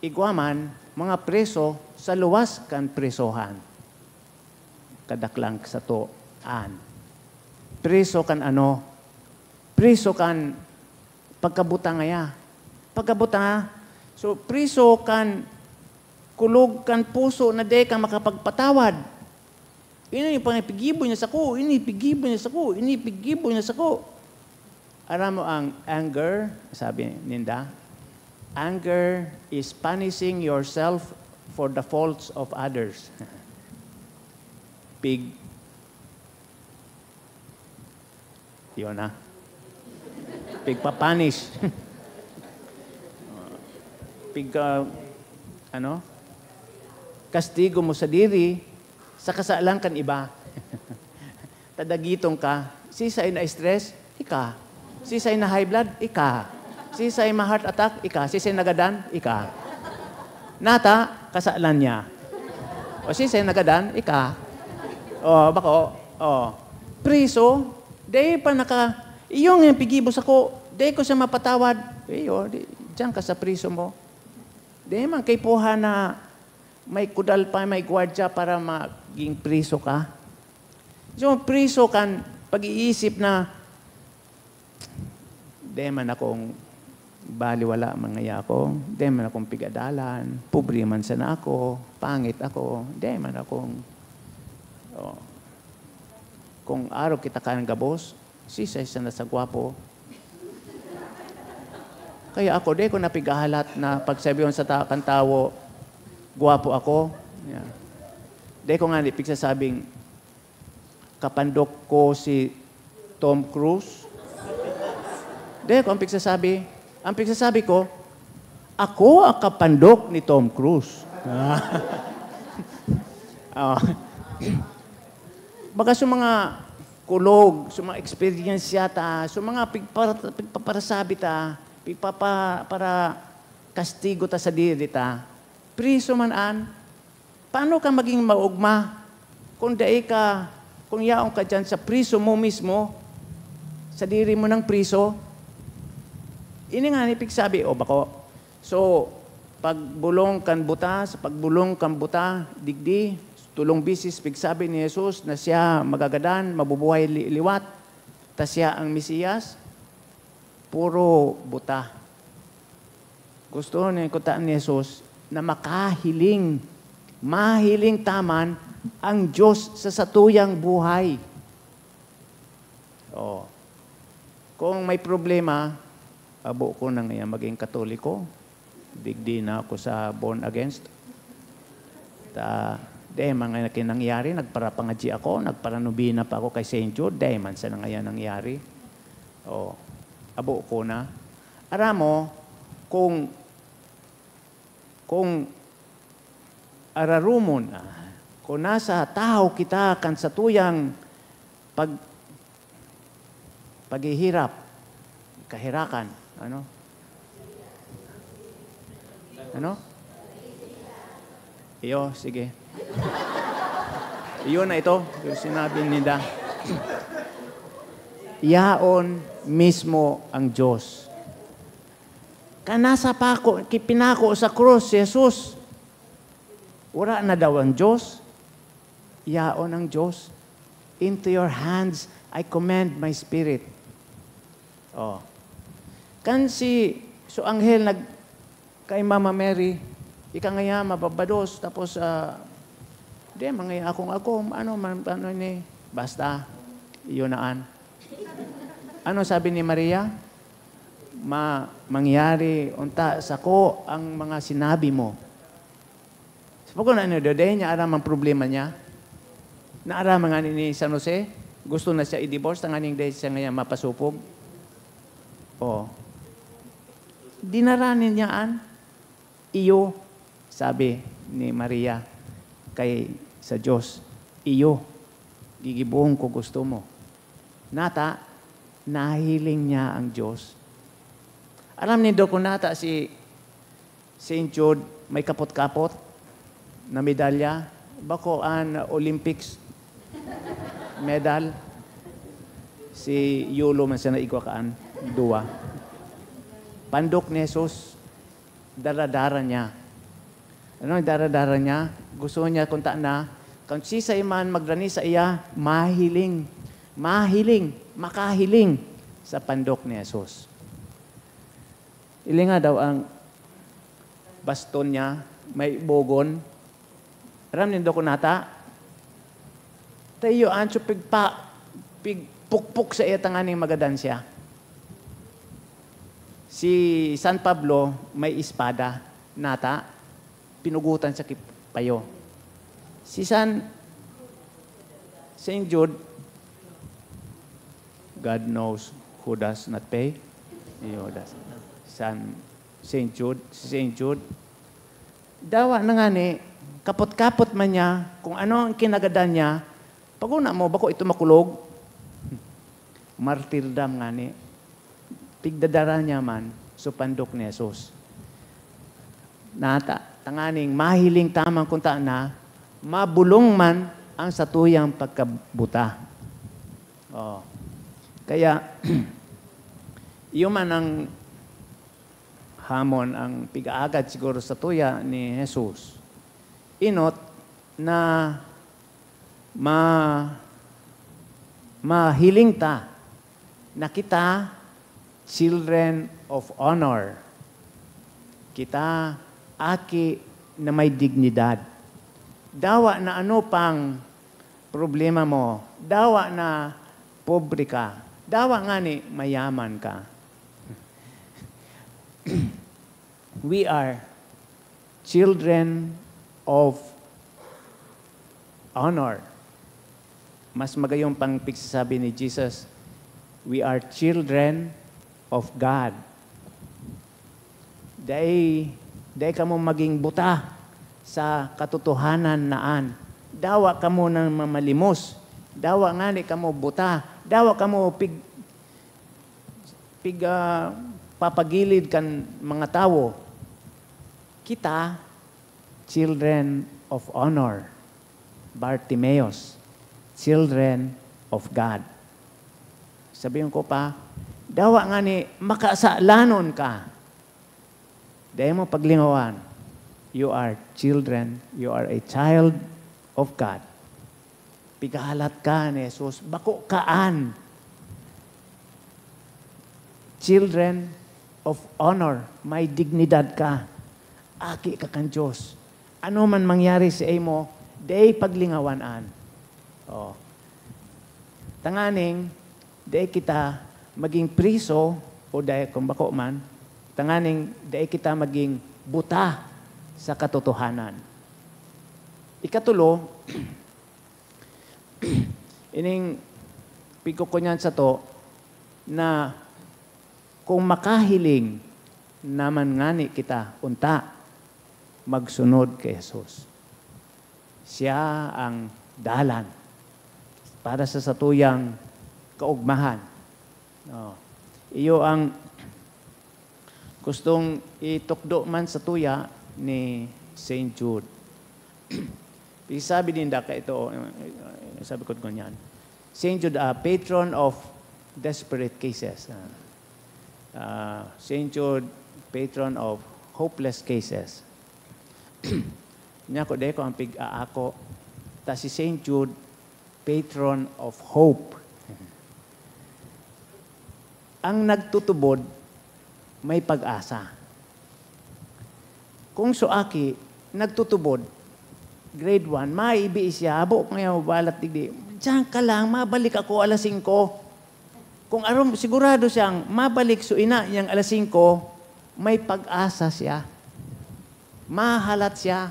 igwa man, mga preso sa luwas kan presohan. Kadaklang sato an. Preso kan ano? Preso kan pagkabuta ngaya. Pagkabuta, so, preso kan kulog kan puso na di ka makapagpatawad. Ini yung panipigibo niya sako, ini pigibo niya sako, ini pigibo niya sako. Aram mo ang anger, sabi ninda, "Anger is punishing yourself for the faults of others." Pig-, yun na. Pigpapunish. Pig, ah, ano? Kastigo mo sadiri sa kasalan kan iba. Tadagiton ka, sisay na-stress, ika. Sisay na-high blood, ika. Sisay ma-heart attack, ika. Sisay nagadan, ika. Nata, kasalan niya. O, siisay nagadan? Ika. O, bako. O. Priso, dai pa naka-, iyo nga piggibo sako, dai ko siya mapatawad. Iyo, di, diyan ka sa priso mo. Dai man kaipuhan na may kudal pa, may gwardya para maging priso ka. So, priso kan pag-iisip na, "Dai man akong baliwala man ngaya ako, dai man akong pigadalan, pobre man sana ako, pangit ako, dai man akong," oh, kung arog kita kan gabos, siisay sana sa gwapo. Kaya ako, dai ko na pighahalat na pagsabihon sa ta-, kan tawo, "Gwapo ako." Yeah. Dai ko ngani pigsasabing, "Kapandok ko si Tom Cruise." Dai ko ang pigsasabi. Ang pigsasabi ko, "Ako ang kapandok ni Tom Cruise." Oh. Baga sa mga kulog, sa mga eksperyensya ta, sa mga pigpara-, pigpaparasabi ta, pigpapa-, para kastigo ta sadiri ta, priso man an. Paano ka maging maogma kung dai ka, kung yaon ka diyan sa priso mo mismo, sadiri mo nang priso? Ini ngani pigsabi, o bako. So, pagbolong kan buta, sa pagbolong kan buta, digdi, tolong beses pigsabi ni Jesus na siya magagadan, mabubuhay li-, liwat, ta siya ang Mesiyas. Puro buta. Gusto ni, kuta ni Jesus na makahiling, mahiling ta man ang Diyos sa satuyang buhay. Oh. Kung may problema, abo ko na ngayon maging Katoliko. Digdi na ako sa born again. Ta, dai man nga kinangyari, nagparapangadyi ako, nagparanobena pa ako kay Saint Jude, dai man sana ngayon nangyari. Oh, abo ko na. Aram mo, kung, kung ararumon, ah, kung nasa tahaw kita kan satuyang pag-, paghihirap, kahirakan, ano? Ano? Iyo, sige. Iyo na ito, yung sinabi ni Da. Yaon mismo ang Diyos. Kan nasa pako, ki-, pinako sa krus si Jesus, wala na daw ang Diyos. Yaon ang Diyos. "Into your hands I commend my spirit." Oh. Kan si, so anghel nag-, kay Mama Mary, "Ika ngaya mababados, tapos, ah, di, mangaya akong agom, ano man, ano ni, basta, iyo na an." Ano sabi ni Maria? "Ma-, mangyari unta sako ang mga sinabi mo." Sa pagkuna niya, dai niya aram ang problema niya. Naaraman ngani ni San Jose, gusto na siya i-divorce, tanganing dai siya ngayon mapasupog. Oh. Dinara niya an iyo, sabi ni Maria kay sa Diyos, "Iyo, gigibohon ko gusto mo." Nata, nahiling niya ang Diyos. Aram nindo kung nata si Saint Jude, may kapot-kapot na medalya. Bako an Olympics medal. Si Yulo man sana igwa kaan, duwa. Pandok ni Jesus, dara-dara niya. Ano ang dara-dara niya? Gusto niya kung ta na, kung sisay man magrani sa iya, mahiling, mahiling, makahiling sa pandok ni Jesus. Ilinga daw ang baston niya, may bogon. Aram nindo kung nata? Tayo, ancho pigpa-, pigpukpok sa iya tanganing magadan siya. Si San Pablo may espada, nata, pinugutan sa kip-, payo. Si San, Saint Jude, God knows who does not pay. Iyo, das-, San, Saint Jude, si Saint Jude, dawa na ngani, kapot-kapot man niya, kung ano ang kinagadan niya, paguna mo, bako ito makulog. Martirdam ngani. Pigdadara niya man, so pandok ni Jesus. Nata, tanganing mahiling ta man kung ta na, mabulong man ang satuyang pagkabuta. Oh. Kaya, iyo man ang hamon, ang pig-aagad siguro satuya ni Jesus. Enot na ma-, mahiling ta na kita children of honor. Kita aki na may dignidad. Dawa na ano pang problema mo, dawa na pobre ka, dawa ngani mayaman ka. We are children of honor. Mas magayong pang pigsasabi ni Jesus, "We are children of God." Dai, dai kamo maging buta sa katotohanan na an. Dawa kamo nang mamalimos. Dawa ngani kamo buta. Dawa kamo pig-, pig-, ah, papagilid kan mga tawo. Kita, children of honor. Bartimeus, children of God. Sabihin ko pa, dawa ngani makasalanon ka. Dai mo paglingawan, you are children, you are a child of God. Pigahalat ka ni Jesus, bako kaan. Children of honor, may dignidad ka. Aki ka kan Dios. Ano man mangyari sa imo, dai paglingawan an. Oh. Tanganing, dai kita maging priso o dai, kung bako man, tanganing dai kita maging buta sa katotohanan. Ikatulo, ining pigkukunyan sato na kung makahiling naman ngani kita unta, magsunod ki Jesus. Siya ang dalan para sa satuyang kaugmahan. Oh. Iyo ang gustong itukdo man satuya ni Saint Jude. Isabi ninda ka ito, sabi ko ngunyan, Saint Jude, ah, patron of desperate cases. Ah, ah, Saint Jude, patron of hopeless cases. Nya ko, dai ko ang pig-aako. Ta si Saint Jude, patron of hope. Ang nagtutubod, may pag-asa. Kung so aki, nagtutubod, grade one, maibi siya, habo ko ngayon, balat digdi. Diyan ka lang, mabalik ako alas singko. Kung aram, sigurado siyang mabalik so ina niyang alas singko, may pag-asa siya. Mahalat siya.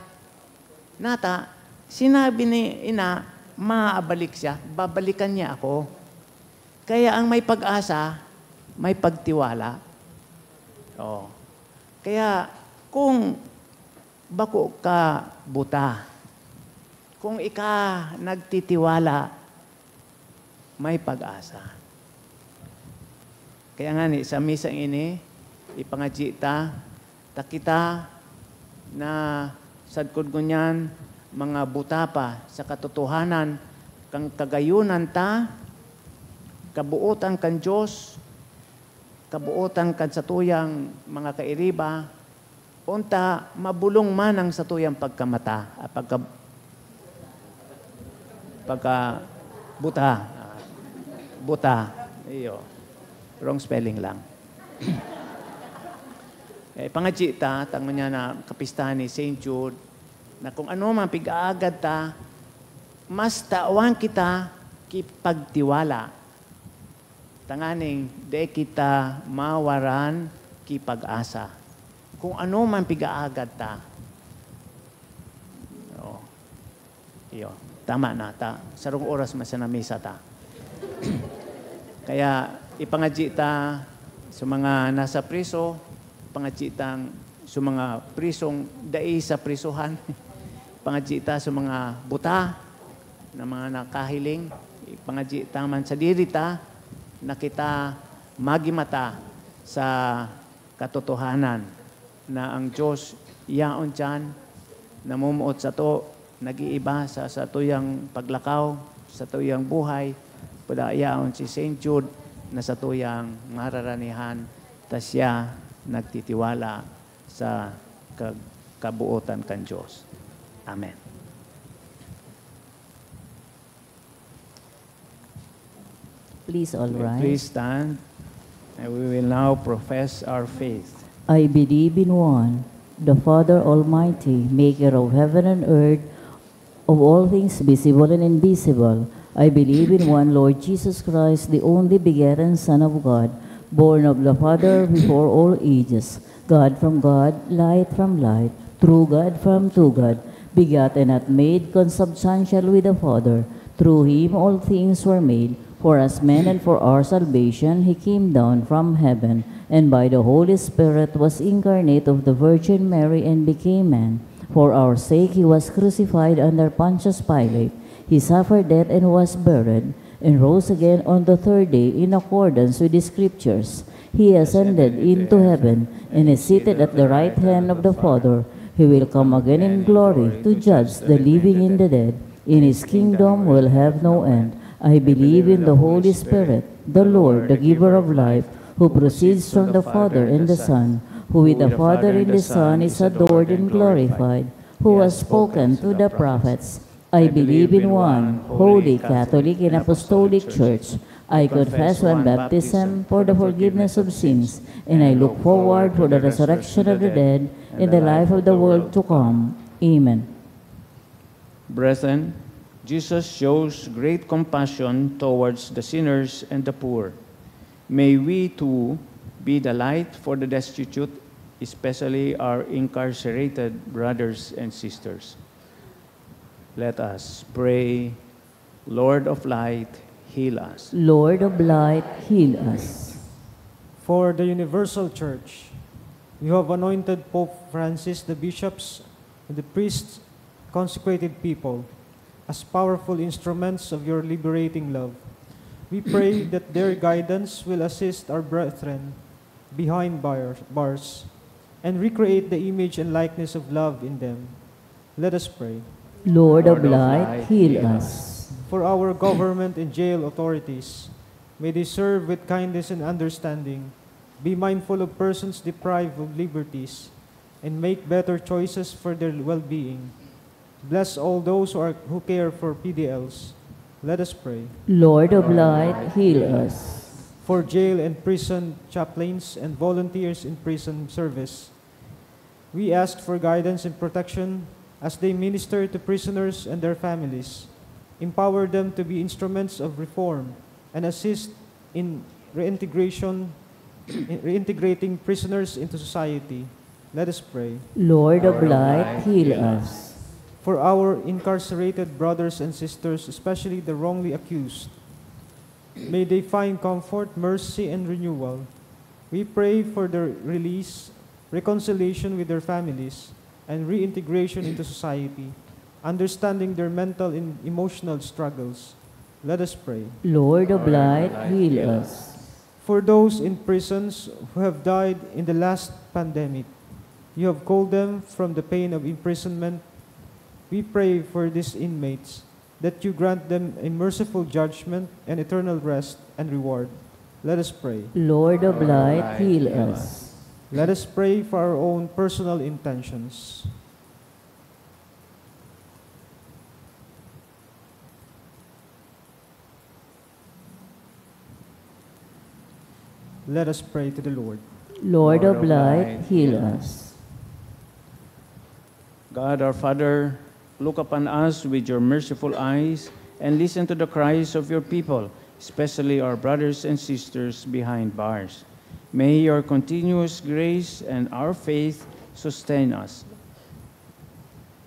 Nata, sinabi ni ina, maabalik siya, babalikan niya ako. Kaya ang may pag-asa, may pagtiwala. Oh. Kaya kung bako ka buta, kung ika nagtitiwala, may pag-asa. Kaya ngani, sa misang ini, ipangadyi ta, ta kita na sagkod ngunyan, mga buta pa sa katotohanan, kan kagayunan ta, kabuotan kan Dios, kabuotan kan satuyang mga kairiba, unta, mabolong man ang satuyang pagkamata, ah, pagka-, pagka-, buta. Ah, buta. Iyo. Wrong spelling lang. Eh, pangadyi ta, tango niya na kapistahan ni Saint Jude, na kung ano man pig-aagad ta, mas tawan kita ki pagtiwala. Tanganing dai kita mawaran ki pag-asa. Kung ano man pig-aagad ta. Oo. Iyo. Tama na ta. Sarong oras man sa namisa ta. Kaya ipangadyi ta sa mga nasa priso, ipangadyi tang sa mga prisong dai sa prisohan, ipangadyi ta sa mga buta na mga nakahiling, ipangadyi ta man sadiri ta na kita magimata sa katotohanan na ang Dios yaon diyan, namumuot sato, nag-iiba sa satuyang paglakaw, satuyang buhay, padayaon si Saint Jude na satuyang mararanihan, ta siya nagtitiwala sa ka-, kabuotan kan Diyos. Amen. Please all rise. Please stand, and we will now profess our faith. I believe in one, the Father Almighty, maker of heaven and earth, of all things visible and invisible. I believe in one Lord Jesus Christ, the only begotten Son of God, born of the Father before all ages. God from God, light from light, true God from true God, begotten, not made, consubstantial with the Father. Through him all things were made. For us men and for our salvation, he came down from heaven, and by the Holy Spirit was incarnate of the Virgin Mary and became man. For our sake he was crucified under Pontius Pilate. He suffered death and was buried, and rose again on the third day in accordance with the Scriptures. He ascended into heaven and is seated at the right hand of the Father. He will come again in glory to judge the living and the dead. In his kingdom will have no end. I believe in the Holy Spirit, the Lord, the giver of life, who proceeds from the Father and the Son, who with the Father and the Son is adored and glorified, who has spoken through the prophets. I believe in one holy, Catholic, and Apostolic Church. I confess one baptism for the forgiveness of sins, and I look forward for the resurrection of the dead and the life of the world to come. Amen. Brethren, Jesus shows great compassion towards the sinners and the poor. May we too be the light for the destitute, especially our incarcerated brothers and sisters. Let us pray. Lord of light, heal us. Lord of light, heal us. For the universal church, you have anointed Pope Francis, the bishops, and the priests, consecrated people, as powerful instruments of your liberating love. We pray that their guidance will assist our brethren behind bar-, bars and recreate the image and likeness of love in them. Let us pray. Lord of light, heal us. For our government and jail authorities, may they serve with kindness and understanding, be mindful of persons deprived of liberties, and make better choices for their well-being. Bless all those who are, who care for P D Ls. Let us pray. Lord of light, heal us. For jail and prison chaplains and volunteers in prison service, we ask for guidance and protection as they minister to prisoners and their families. Empower them to be instruments of reform and assist in reintegration, in reintegrating prisoners into society. Let us pray. Lord of light, heal us. For our incarcerated brothers and sisters, especially the wrongly accused, may they find comfort, mercy, and renewal. We pray for their release, reconciliation with their families, and reintegration into society, understanding their mental and emotional struggles. Let us pray. Lord of light, heal us. For those in prisons who have died in the last pandemic, you have called them from the pain of imprisonment. We pray for these inmates that you grant them a merciful judgment and eternal rest and reward. Let us pray. Lord of light, heal us. Let us pray for our own personal intentions. Let us pray to the Lord. Lord of light, heal us. God our Father, look upon us with your merciful eyes and listen to the cries of your people, especially our brothers and sisters behind bars. May your continuous grace and our faith sustain us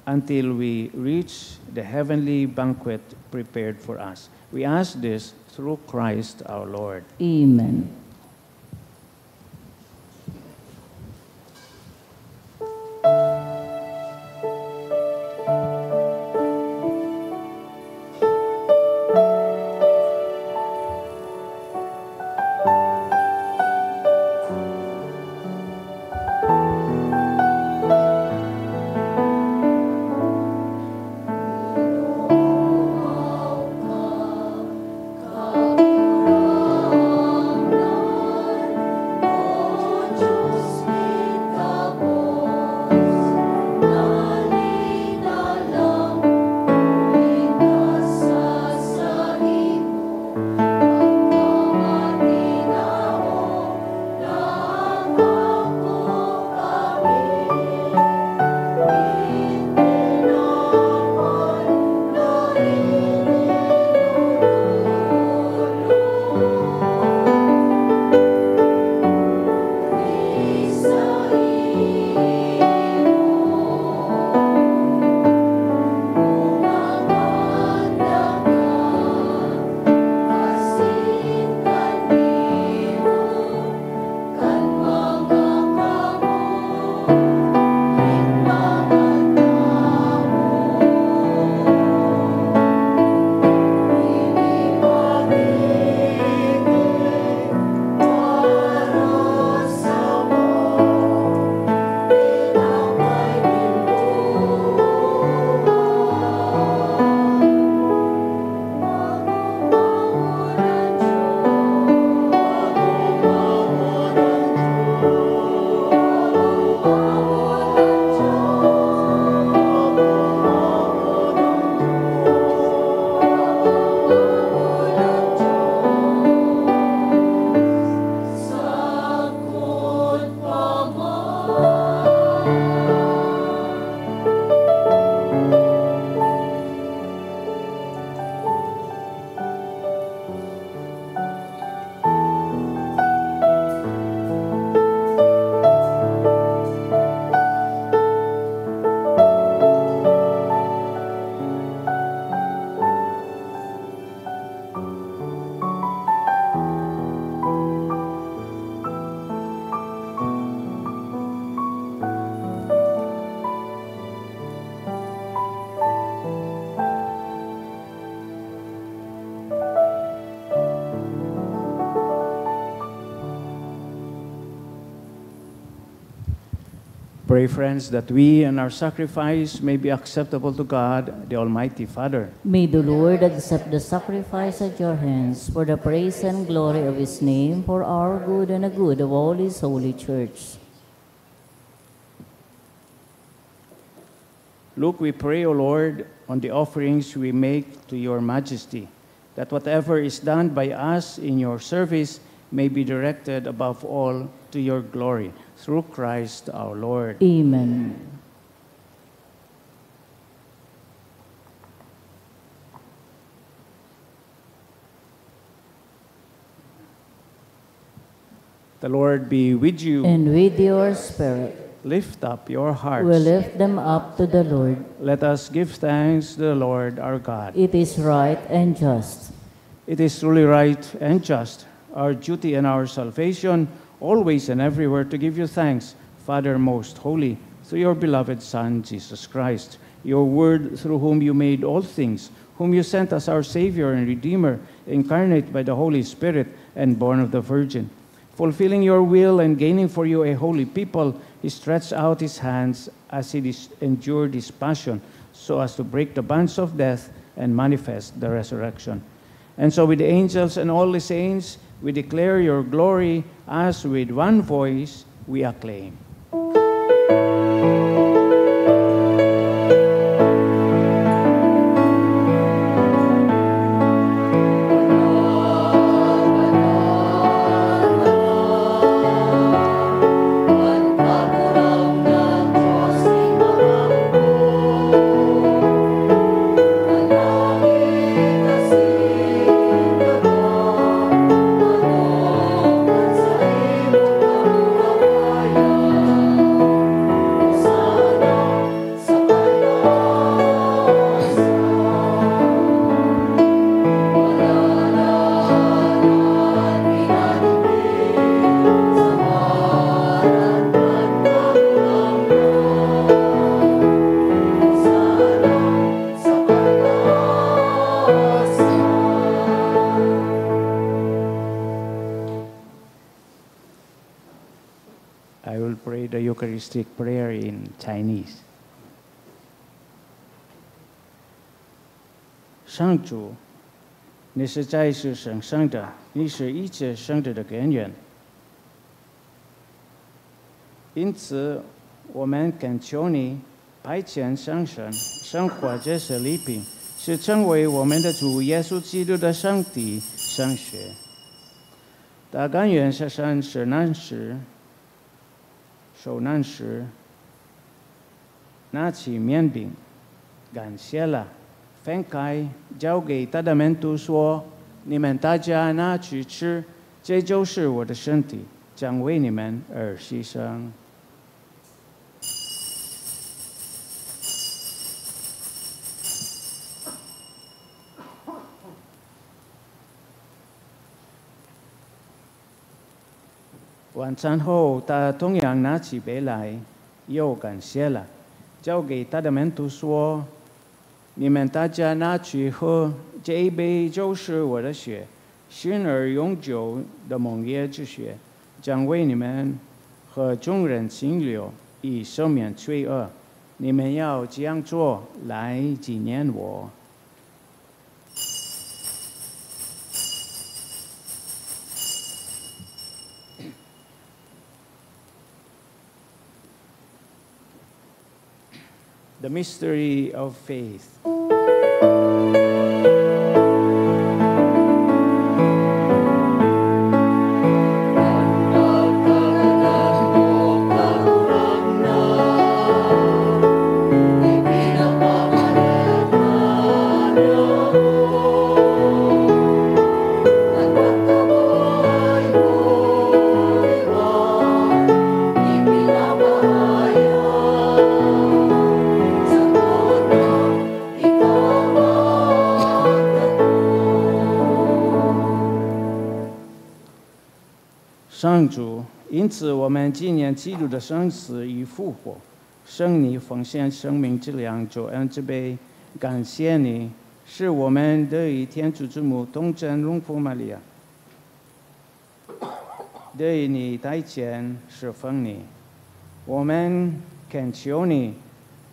until we reach the heavenly banquet prepared for us. We ask this through Christ our Lord. Amen. Pray, friends, that we and our sacrifice may be acceptable to God, the Almighty Father. May the Lord accept the sacrifice at your hands for the praise and glory of His name, for our good and the good of all His holy church. Look, we pray, O Lord, on the offerings we make to your majesty, that whatever is done by us in your service may be directed above all to your glory, through Christ our Lord. Amen. The Lord be with you. And with your spirit. Lift up your hearts. We lift them up to the Lord. Let us give thanks to the Lord our God. It is right and just. It is truly right and just, our duty and our salvation, always and everywhere to give you thanks, Father most holy, through your beloved Son, Jesus Christ, your Word, through whom you made all things, whom you sent as our Savior and Redeemer, incarnate by the Holy Spirit and born of the Virgin. Fulfilling your will and gaining for you a holy people, he stretched out his hands as he dis- endured his passion, so as to break the bonds of death and manifest the resurrection. And so, with the angels and all the saints, we declare your glory, as with one voice we acclaim. I will pray the Eucharistic prayer in Chinese. 上主，你是在世生生的，你是一切生者的根源。因此，我们恳求你派遣圣神，圣化这些礼品，是成为我们的主耶稣基督的身体圣血。他甘愿舍身受难时，受难时，拿起面饼，感谢了，分开，交给他的门徒说：“你们大家拿去吃，这就是我的身体，将为你们而牺牲。” 晚餐后，他同样拿起杯来，又感谢了，交给他的门徒说：“你们大家拿去喝，这一杯就是我的血，新而永久的盟约之血，将为你们和众人清流，以赦免罪恶。你们要这样做，来纪念我。” The mystery of faith. Sangchu, 因此我们纪念基督的生死与复活，圣灵奉献生命之粮，就恩之杯，感谢你，使我们得与天主之母童贞荣福玛利亚，得与你台前侍奉你。我们 Kan 求你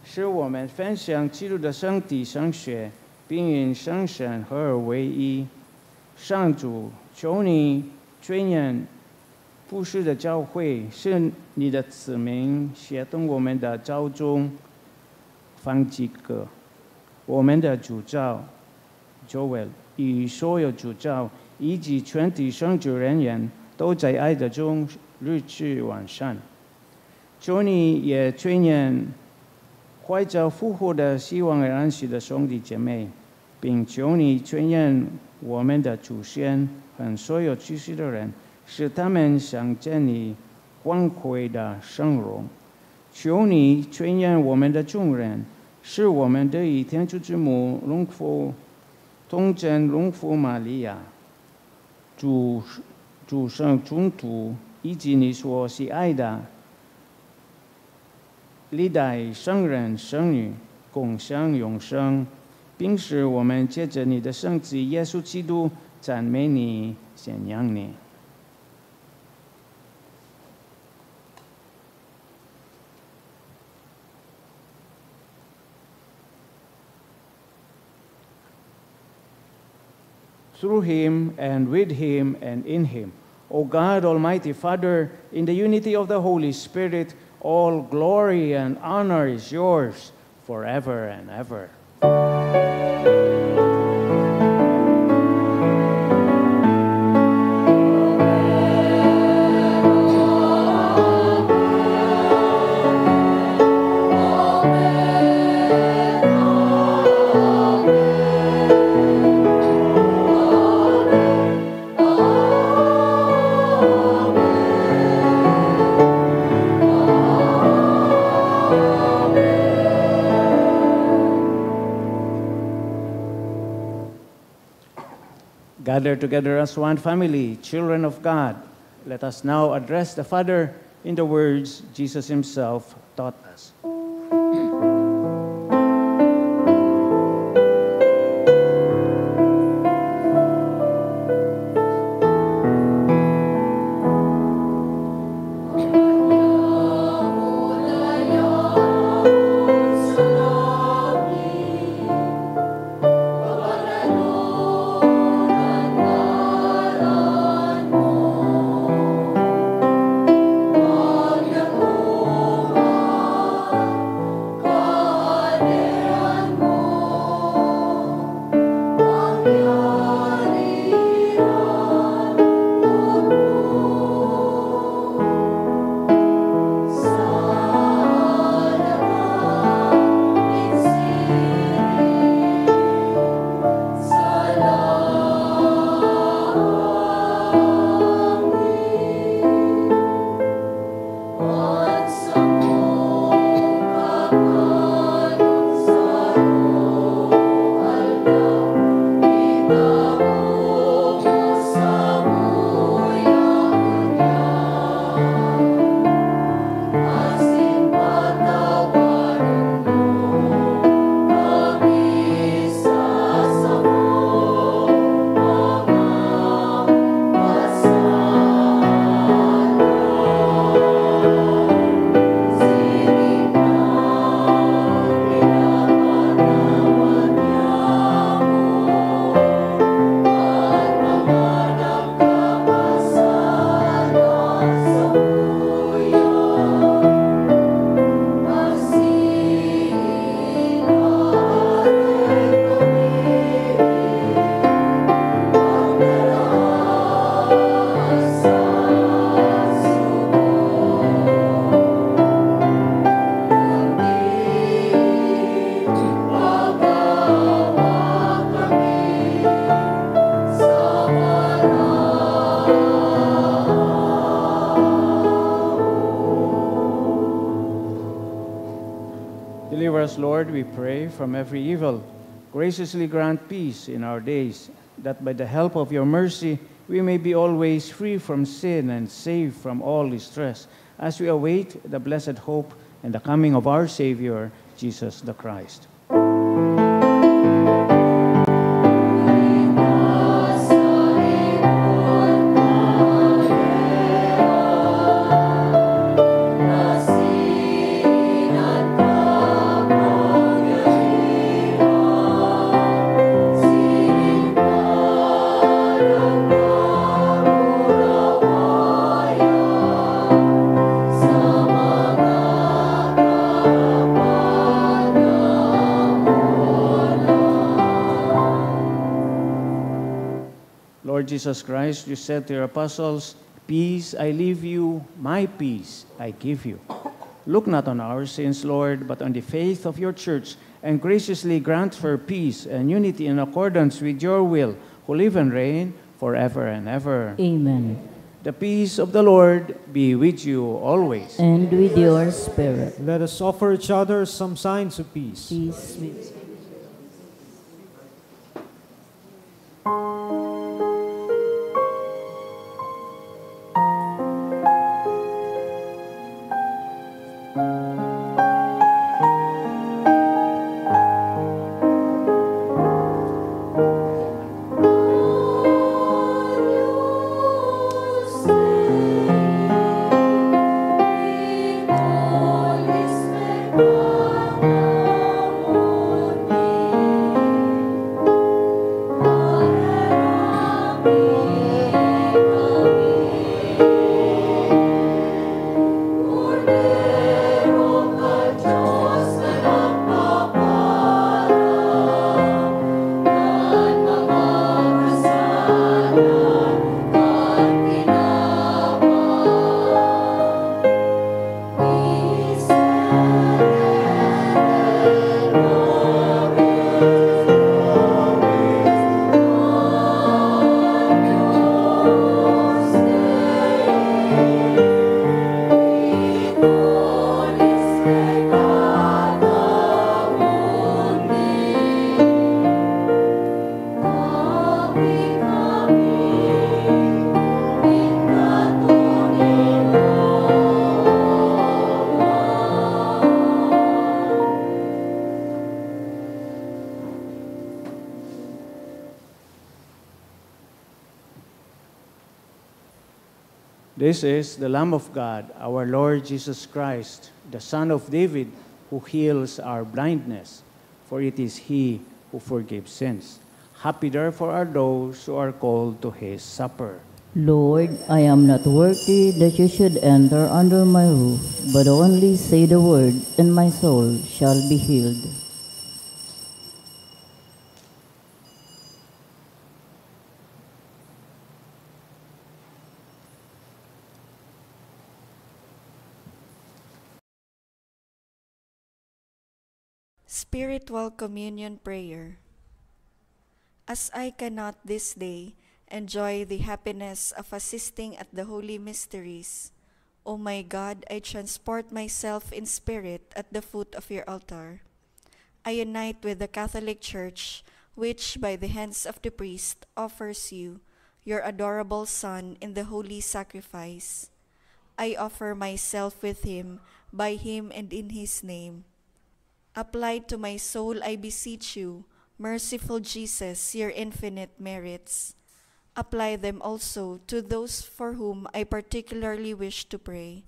使我们分享基督的身体圣血，并因圣神合而为一。上主，求你垂怜普世的教会，使你的子民协同我们的教宗方济各，我们的主教 Joel，与所有主教以及全体圣职人员都在爱的中日日完善。求你也垂怜怀着复活的希望而安息的兄弟姐妹，并求你垂怜我们的祖先和所有去世的人，使他们想见你光辉的圣容。求你垂怜我们的众人，使我们得以天主之母荣福 通称荣福玛利亚，主，主圣中途，以及你所喜爱的历代圣人圣女，共享永生，并使我们借着你的圣子耶稣基督赞美你、宣扬你。 Through him, and with him, and in him. O God, Almighty Father, in the unity of the Holy Spirit, all glory and honor is yours forever and ever. Gather together as one family, children of God. Let us now address the Father in the words Jesus himself taught us. Deliver us, Lord, we pray, from every evil. Graciously grant peace in our days, that by the help of your mercy we may be always free from sin and safe from all distress, as we await the blessed hope and the coming of our Savior, Jesus the Christ. Jesus Christ, you said to your apostles, "Peace I leave you, my peace I give you." Look not on our sins, Lord, but on the faith of your church, and graciously grant her peace and unity in accordance with your will, who live and reign forever and ever. Amen. The peace of the Lord be with you always. And with your spirit. Let us offer each other some signs of peace. Peace with This is the Lamb of God, our Lord Jesus Christ, the Son of David, who heals our blindness. For it is He who forgives sins. Happy therefore are those who are called to His supper. Lord, I am not worthy that you should enter under my roof, but only say the word, and my soul shall be healed. Spiritual Communion Prayer. As I cannot this day enjoy the happiness of assisting at the holy mysteries, O my God, I transport myself in spirit at the foot of your altar. I unite with the Catholic Church, which by the hands of the priest offers you your adorable Son in the holy sacrifice. I offer myself with him, by him, and in his name. Apply to my soul, I beseech you, merciful Jesus, your infinite merits. Apply them also to those for whom I particularly wish to pray.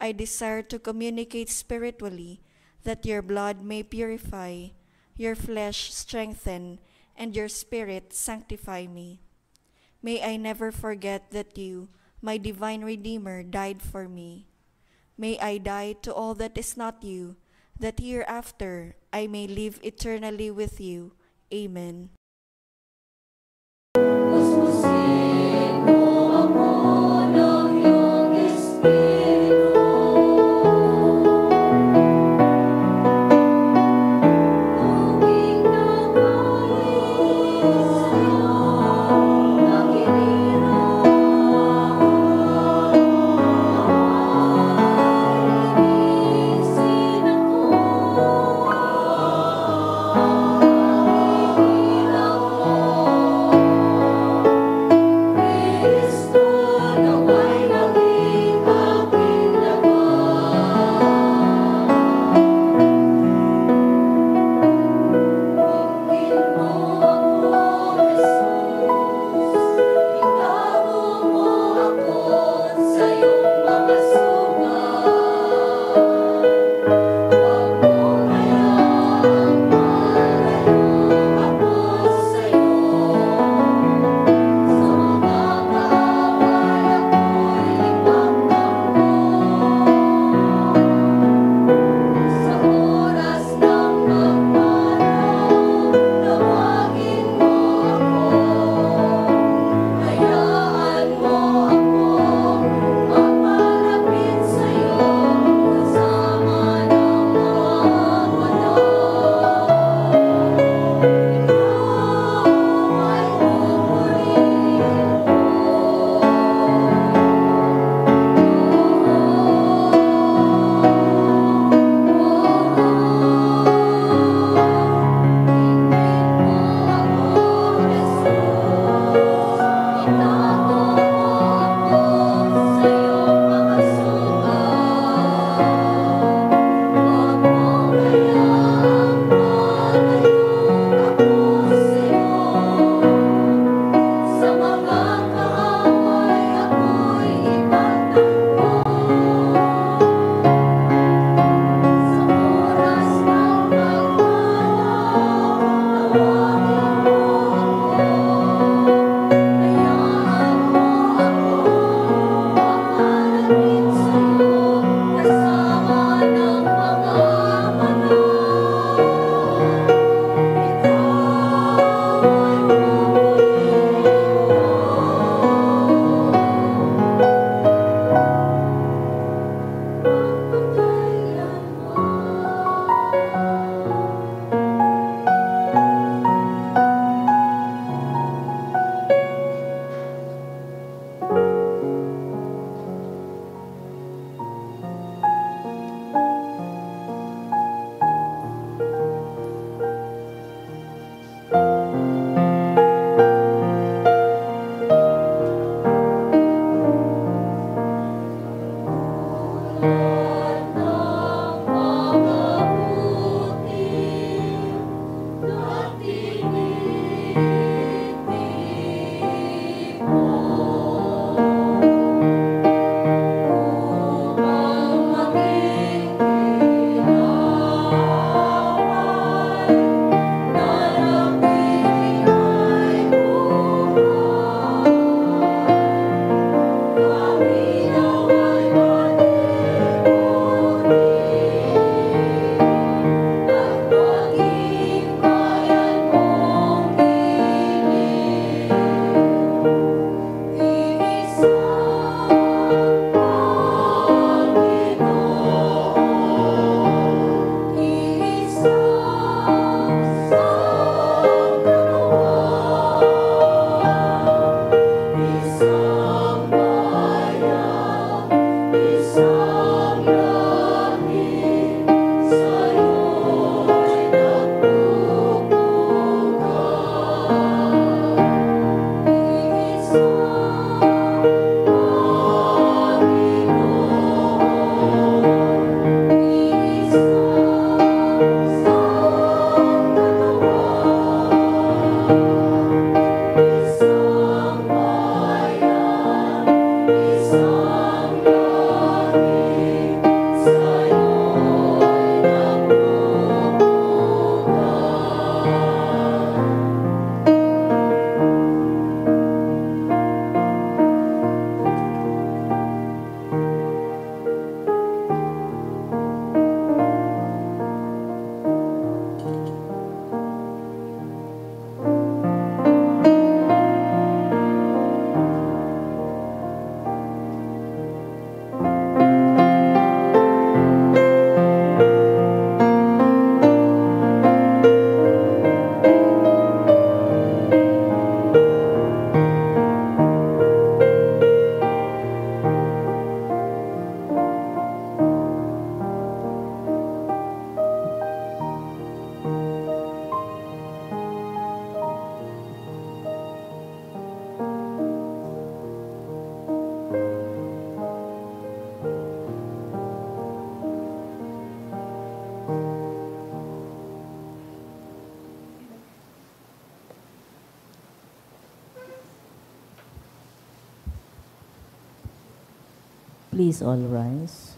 I desire to communicate spiritually that your blood may purify, your flesh strengthen, and your spirit sanctify me. May I never forget that you, my divine Redeemer, died for me. May I die to all that is not you, that hereafter I may live eternally with you. Amen. Please all rise.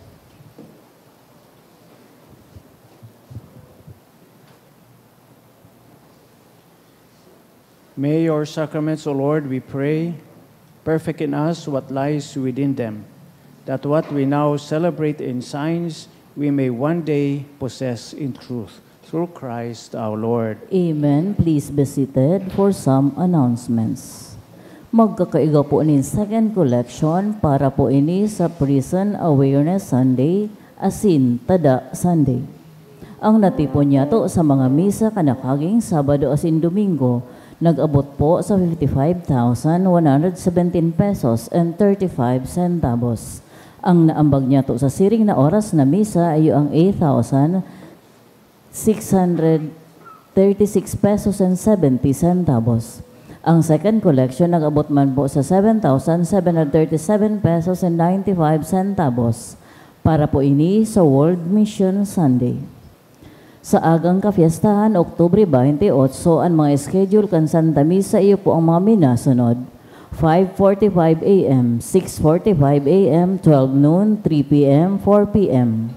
May your sacraments, O Lord, we pray, perfect in us what lies within them, that what we now celebrate in signs, we may one day possess in truth. Through Christ our Lord. Amen. Please be seated for some announcements. Magkakaiga po nin second collection para po ini sa Prison Awareness Sunday asin Tada Sunday. Ang natipon niyato sa mga misa kanakaging Sabado asin Domingo nag-abot po sa fifty-five thousand one hundred seventeen pesos and thirty-five centavos. Ang naambag niyato sa siring na oras na misa iyo ang eight thousand six hundred thirty-six pesos and seventy centavos. Ang second collection nag-abot man po sa seven thousand seven hundred thirty-seven pesos and ninety-five centavos. Para po ini sa World Mission Sunday. Sa agang kafiestahan, Oktubre twenty-eight, an mga schedule kan Santa Misa iyo po ang mga minasunod: five forty-five A M, six forty-five A M, twelve noon, three P M, four P M.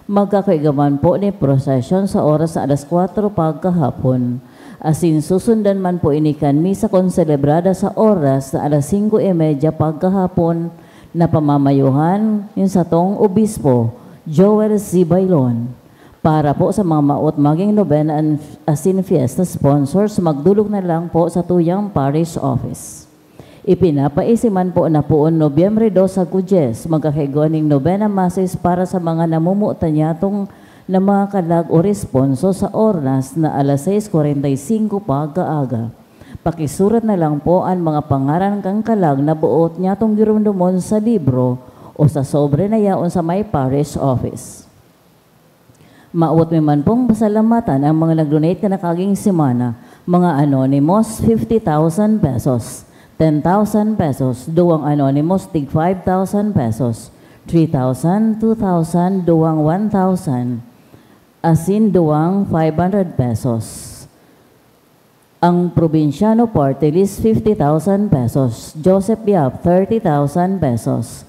Magkakaiga man po ni prosesyon sa oras na alas kwatro pagkahapon. Asin susundan man po ini kan misa konselebrada sa oras na alas singko y media pagkahapon, na pamamayuhan nin satong obispo, Joel C. Bailon. Para po sa mga maot maging nobena an-, asin fiesta sponsors, magdolok na lang po sa tuyang parish office. Ipinapaisi man po na poon Nobyembre dos hasta dyes, magkakaigwa nin nobena masses para sa mga namumuta niyatong na mga kalag o responso sa oras na alas sais kwarenta y singko pagkaaga. Pakisurat na lang po an mga pangaran kan kalag na boot niyatong giromdomon sa libro o sa sobre na yaon sa may parish office. Maawot mi man pong pasalamatan ang mga nag-donate kanakaging semana, mga anonymous, fifty thousand pesos, ten thousand pesos, duwang anonymous, tig five thousand pesos, three thousand, two thousand, duwang one thousand, asin duwang five hundred pesos. Ang Probinsyano Party List, fifty thousand pesos. Joseph Yap, thirty thousand pesos.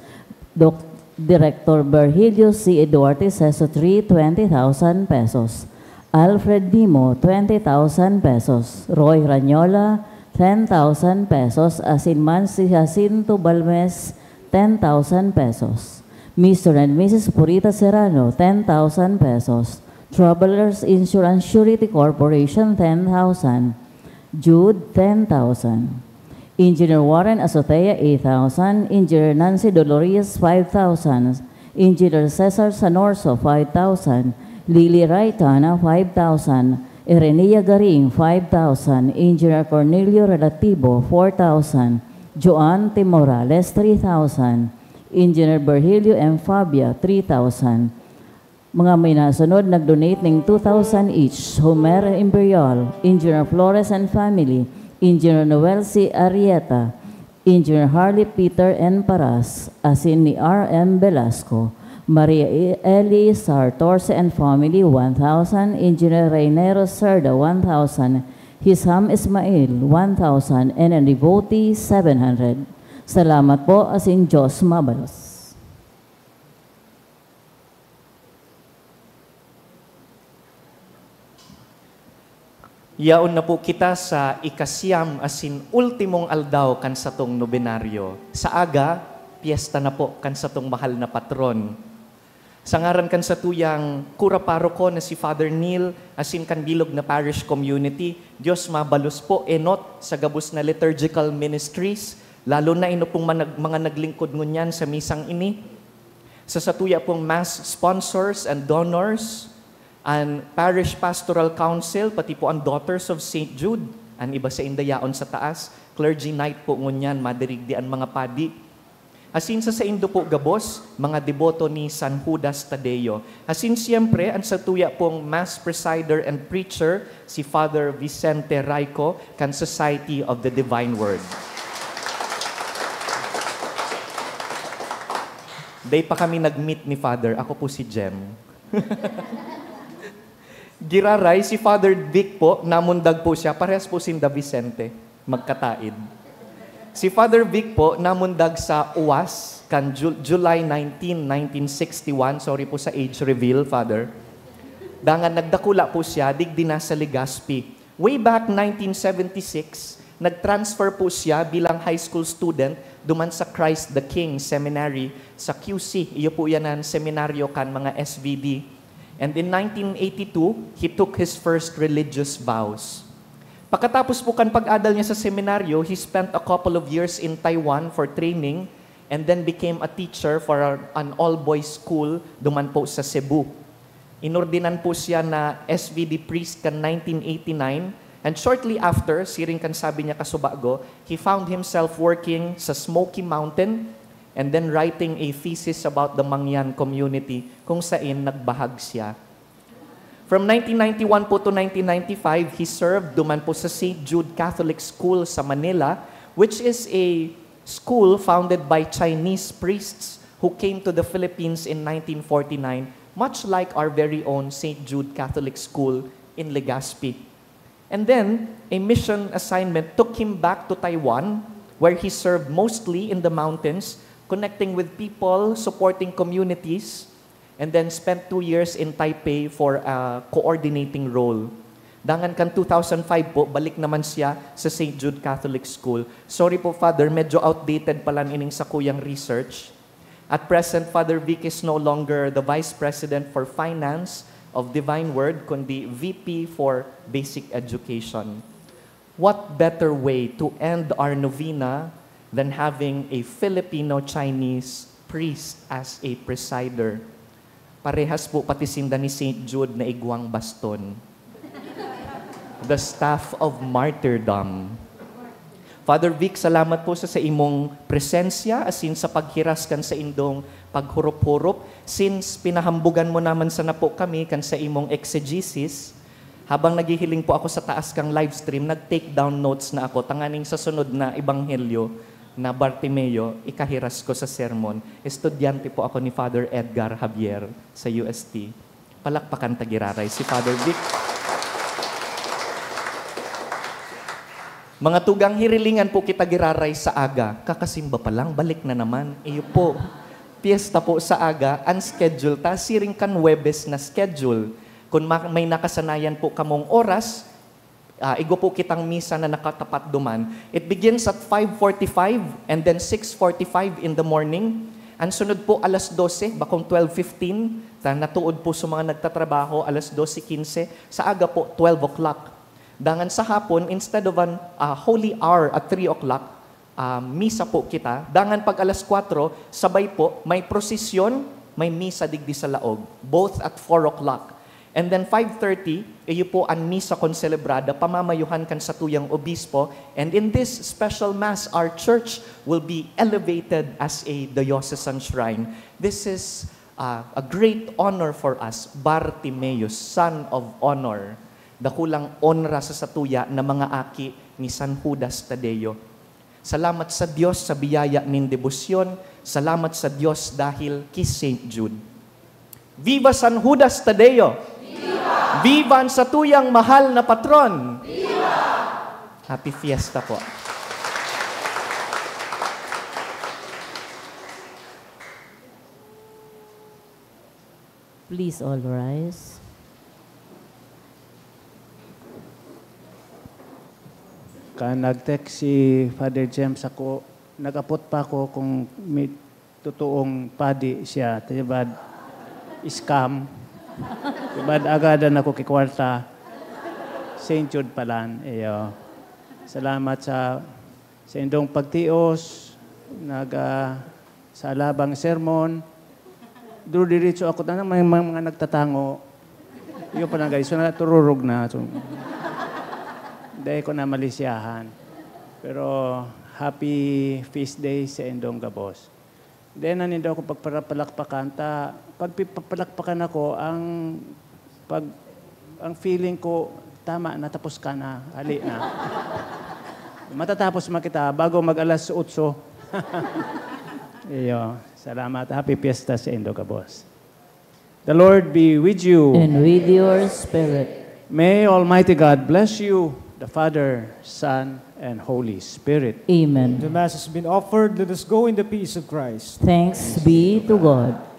Doc-, Director Virgilio C. Duarte Seso three, twenty thousand pesos. Alfred Dimo, twenty thousand pesos. Roy Ranyola, ten thousand pesos. Asin man si Jacinto Balmes, ten thousand pesos. Mister and Missus Purita Serrano, ten thousand pesos. Travelers Insurance Surety Corporation, ten thousand. Jude, ten thousand. Engineer Warren Azotea, eight thousand. Engineer Nancy Dolores, five thousand. Engineer Cesar Sanorso, five thousand. Lily Raitana, five thousand. Erenia Garing, five thousand. Engineer Cornelio Relativo, four thousand. Joan T. Morales, three thousand. Engineer Virgilio M. Fabia, three thousand. Mga minasunod nag-donate ning two thousand each: Homer Imperial, Engineer Flores and family, Engineer Noel C. Arrieta, Engineer Harley Peter and Paras, asin ni R M Velasco, Maria E-, Eli Sartorce and family, one thousand, Engineer Reynero Cerda, one thousand, Hisam Ismail, one thousand, and an devotee, seven hundred. Salamat po, asin Diyos mabalos. Yaon na po kita sa ikasiyam asin ultimong aldaw kan satong nobenaryo. Sa aga, piyesta na po kan satong mahal na patron. Sa ngaran kan satuyang kura paroko na si Father Neil, asin kan bilog na parish community, Diyos mabalos po enot sa gabos na liturgical ministries, lalo na ino pong manag-, mga naglingkod ngunyan sa misang ini. Sa satuya pong mass sponsors and donors, an Parish Pastoral Council, pati po an Daughters of Saint Jude, an iba sainda yaon sa taas, clergy night po ngunyan, madirigdi an mga padi. Asin sa saindo po gabos, mga deboto ni San Judas Tadeo. Asin siyempre, an satuya pong mass presider and preacher, si Father Vicente Raico, kan Society of the Divine Word. Day pa kami nag-meet ni Father. Ako po si Jem. Giraray, si Father Vic po, namundag po siya. Parehas po sinda Vicente, magkataid. Si Father Vic po, namundag sa UAS kan Ju-, July nineteen, nineteen sixty-one. Sorry po sa age reveal, Father. Dangan nagdakula po siya, digdi na sa Legazpi. Way back nineteen seventy-six, nag-transfer po siya bilang high school student duman sa Christ the King Seminary sa Q C. Iyo po yan ang seminaryo kan mga S V D. And in nineteen eighty-two, he took his first religious vows. Pagkatapos po kan pag-adal niya sa seminaryo, he spent a couple of years in Taiwan for training and then became a teacher for a, an all-boys school duman po sa Cebu. Inordinan po siya na S V D priest kan nineteen eighty-nine, and shortly after, siring kan sabi niya kasubago, he found himself working sa Smoky Mountain and then writing a thesis about the Mangyan community kung sain nagbahag siya. From nineteen ninety-one po to nineteen ninety-five, he served duman po sa Saint Jude Catholic School sa Manila, which is a school founded by Chinese priests who came to the Philippines in nineteen forty-nine, much like our very own Saint Jude Catholic School in Legazpi. And then, a mission assignment took him back to Taiwan, where he served mostly in the mountains, connecting with people, supporting communities, and then spent two years in Taipei for a coordinating role. Dangan kan two thousand five po, balik naman siya sa Saint Jude Catholic School. Sorry po, Father, medyo outdated pala ining sakuyang research. At present, Father Vic is no longer the Vice President for Finance of Divine Word, kundi V P for Basic Education. What better way to end our novena than having a Filipino-Chinese priest as a presider? Parehas po pati sinda ni Saint Jude na igwang baston. The staff of martyrdom. Father Vic, salamat po sa, sa imong presensya, asin sa paghiras kan saindong paghurup-hurup. Since pinahambugan mo naman sana po kami kan sa imong exegesis, habang naghihiling po ako sa taas kang live stream, nag-take down notes na ako, tanganing sa sunod na ebanghelyo na Bartimeo, ikahiras ko sa sermon. Estudyante po ako ni Father Edgar Javier sa U S T. Palakpakan ta giraray si Father Vic. Mga tugang, hirilingan po kita giraray sa aga. Kakasimba pa lang, balik na naman. Iyo po. Piyesta po sa aga, ang schedule ta, siring kan Huwebes na schedule. Kung ma-, may nakasanayan po kamong oras, ah, igwa po kitang misa na nakatapat duman. It begins at five forty-five and then six forty-five in the morning. Ang sunod po, alas dose, bakong twelve fifteen. Ta-, natuod po sa mga nagtatrabaho, alas dose quince. Sa aga po, twelve o'clock. Dangan sa hapon, instead of an, ah, holy hour at three o'clock, ah, misa po kita. Dangan pag alas kwatro, sabay po, may prosesyon, may misa digdi sa laog, both at four o'clock. And then five thirty, iyo po an misa konselebrada, pamamayuhan kan satuyang obispo. And in this special mass, our church will be elevated as a diocesan shrine. This is, ah, a great honor for us, Bartimeus, son of honor. Dakulang onra sa satuya na mga aki ni San Judas Tadeo. Salamat sa Dios sa biyaya nin debosyon. Salamat sa Dios dahil ki Saint Jude. Viva San Judas Tadeo! Viva! Viva an satuyang mahal na patron! Viva! Happy Fiesta po! Please all rise. Kan nag-text si Father James ako, nag-apot pa ako kung may totoong padi siya. Tibad, scam. Tibad, agadan ako ki kwarta. Saint Jude palan. Iyo. Salamat sa sa indong pagtios, nag, ah, sa alabang sermon. Duro diretso ako na may mga, mga nagtatango. Yun pa lang, guys. So, natururog na. So, dahil ko na malisyahan. Pero happy feast day sa indong gabos. Then, nanindo ako pagpapalakpakan. Ta, pag pipapalakpakan ako, ang, pag, ang feeling ko, tama, natapos ka na, hali na. Matatapos man kita bago mag alas otso. Iyo, salamat. Happy Fiesta sa indo gabos. The Lord be with you. And with your spirit. May Almighty God bless you, the Father, Son, and Holy Spirit. Amen. The Mass has been offered. Let us go in the peace of Christ. Thanks be to God.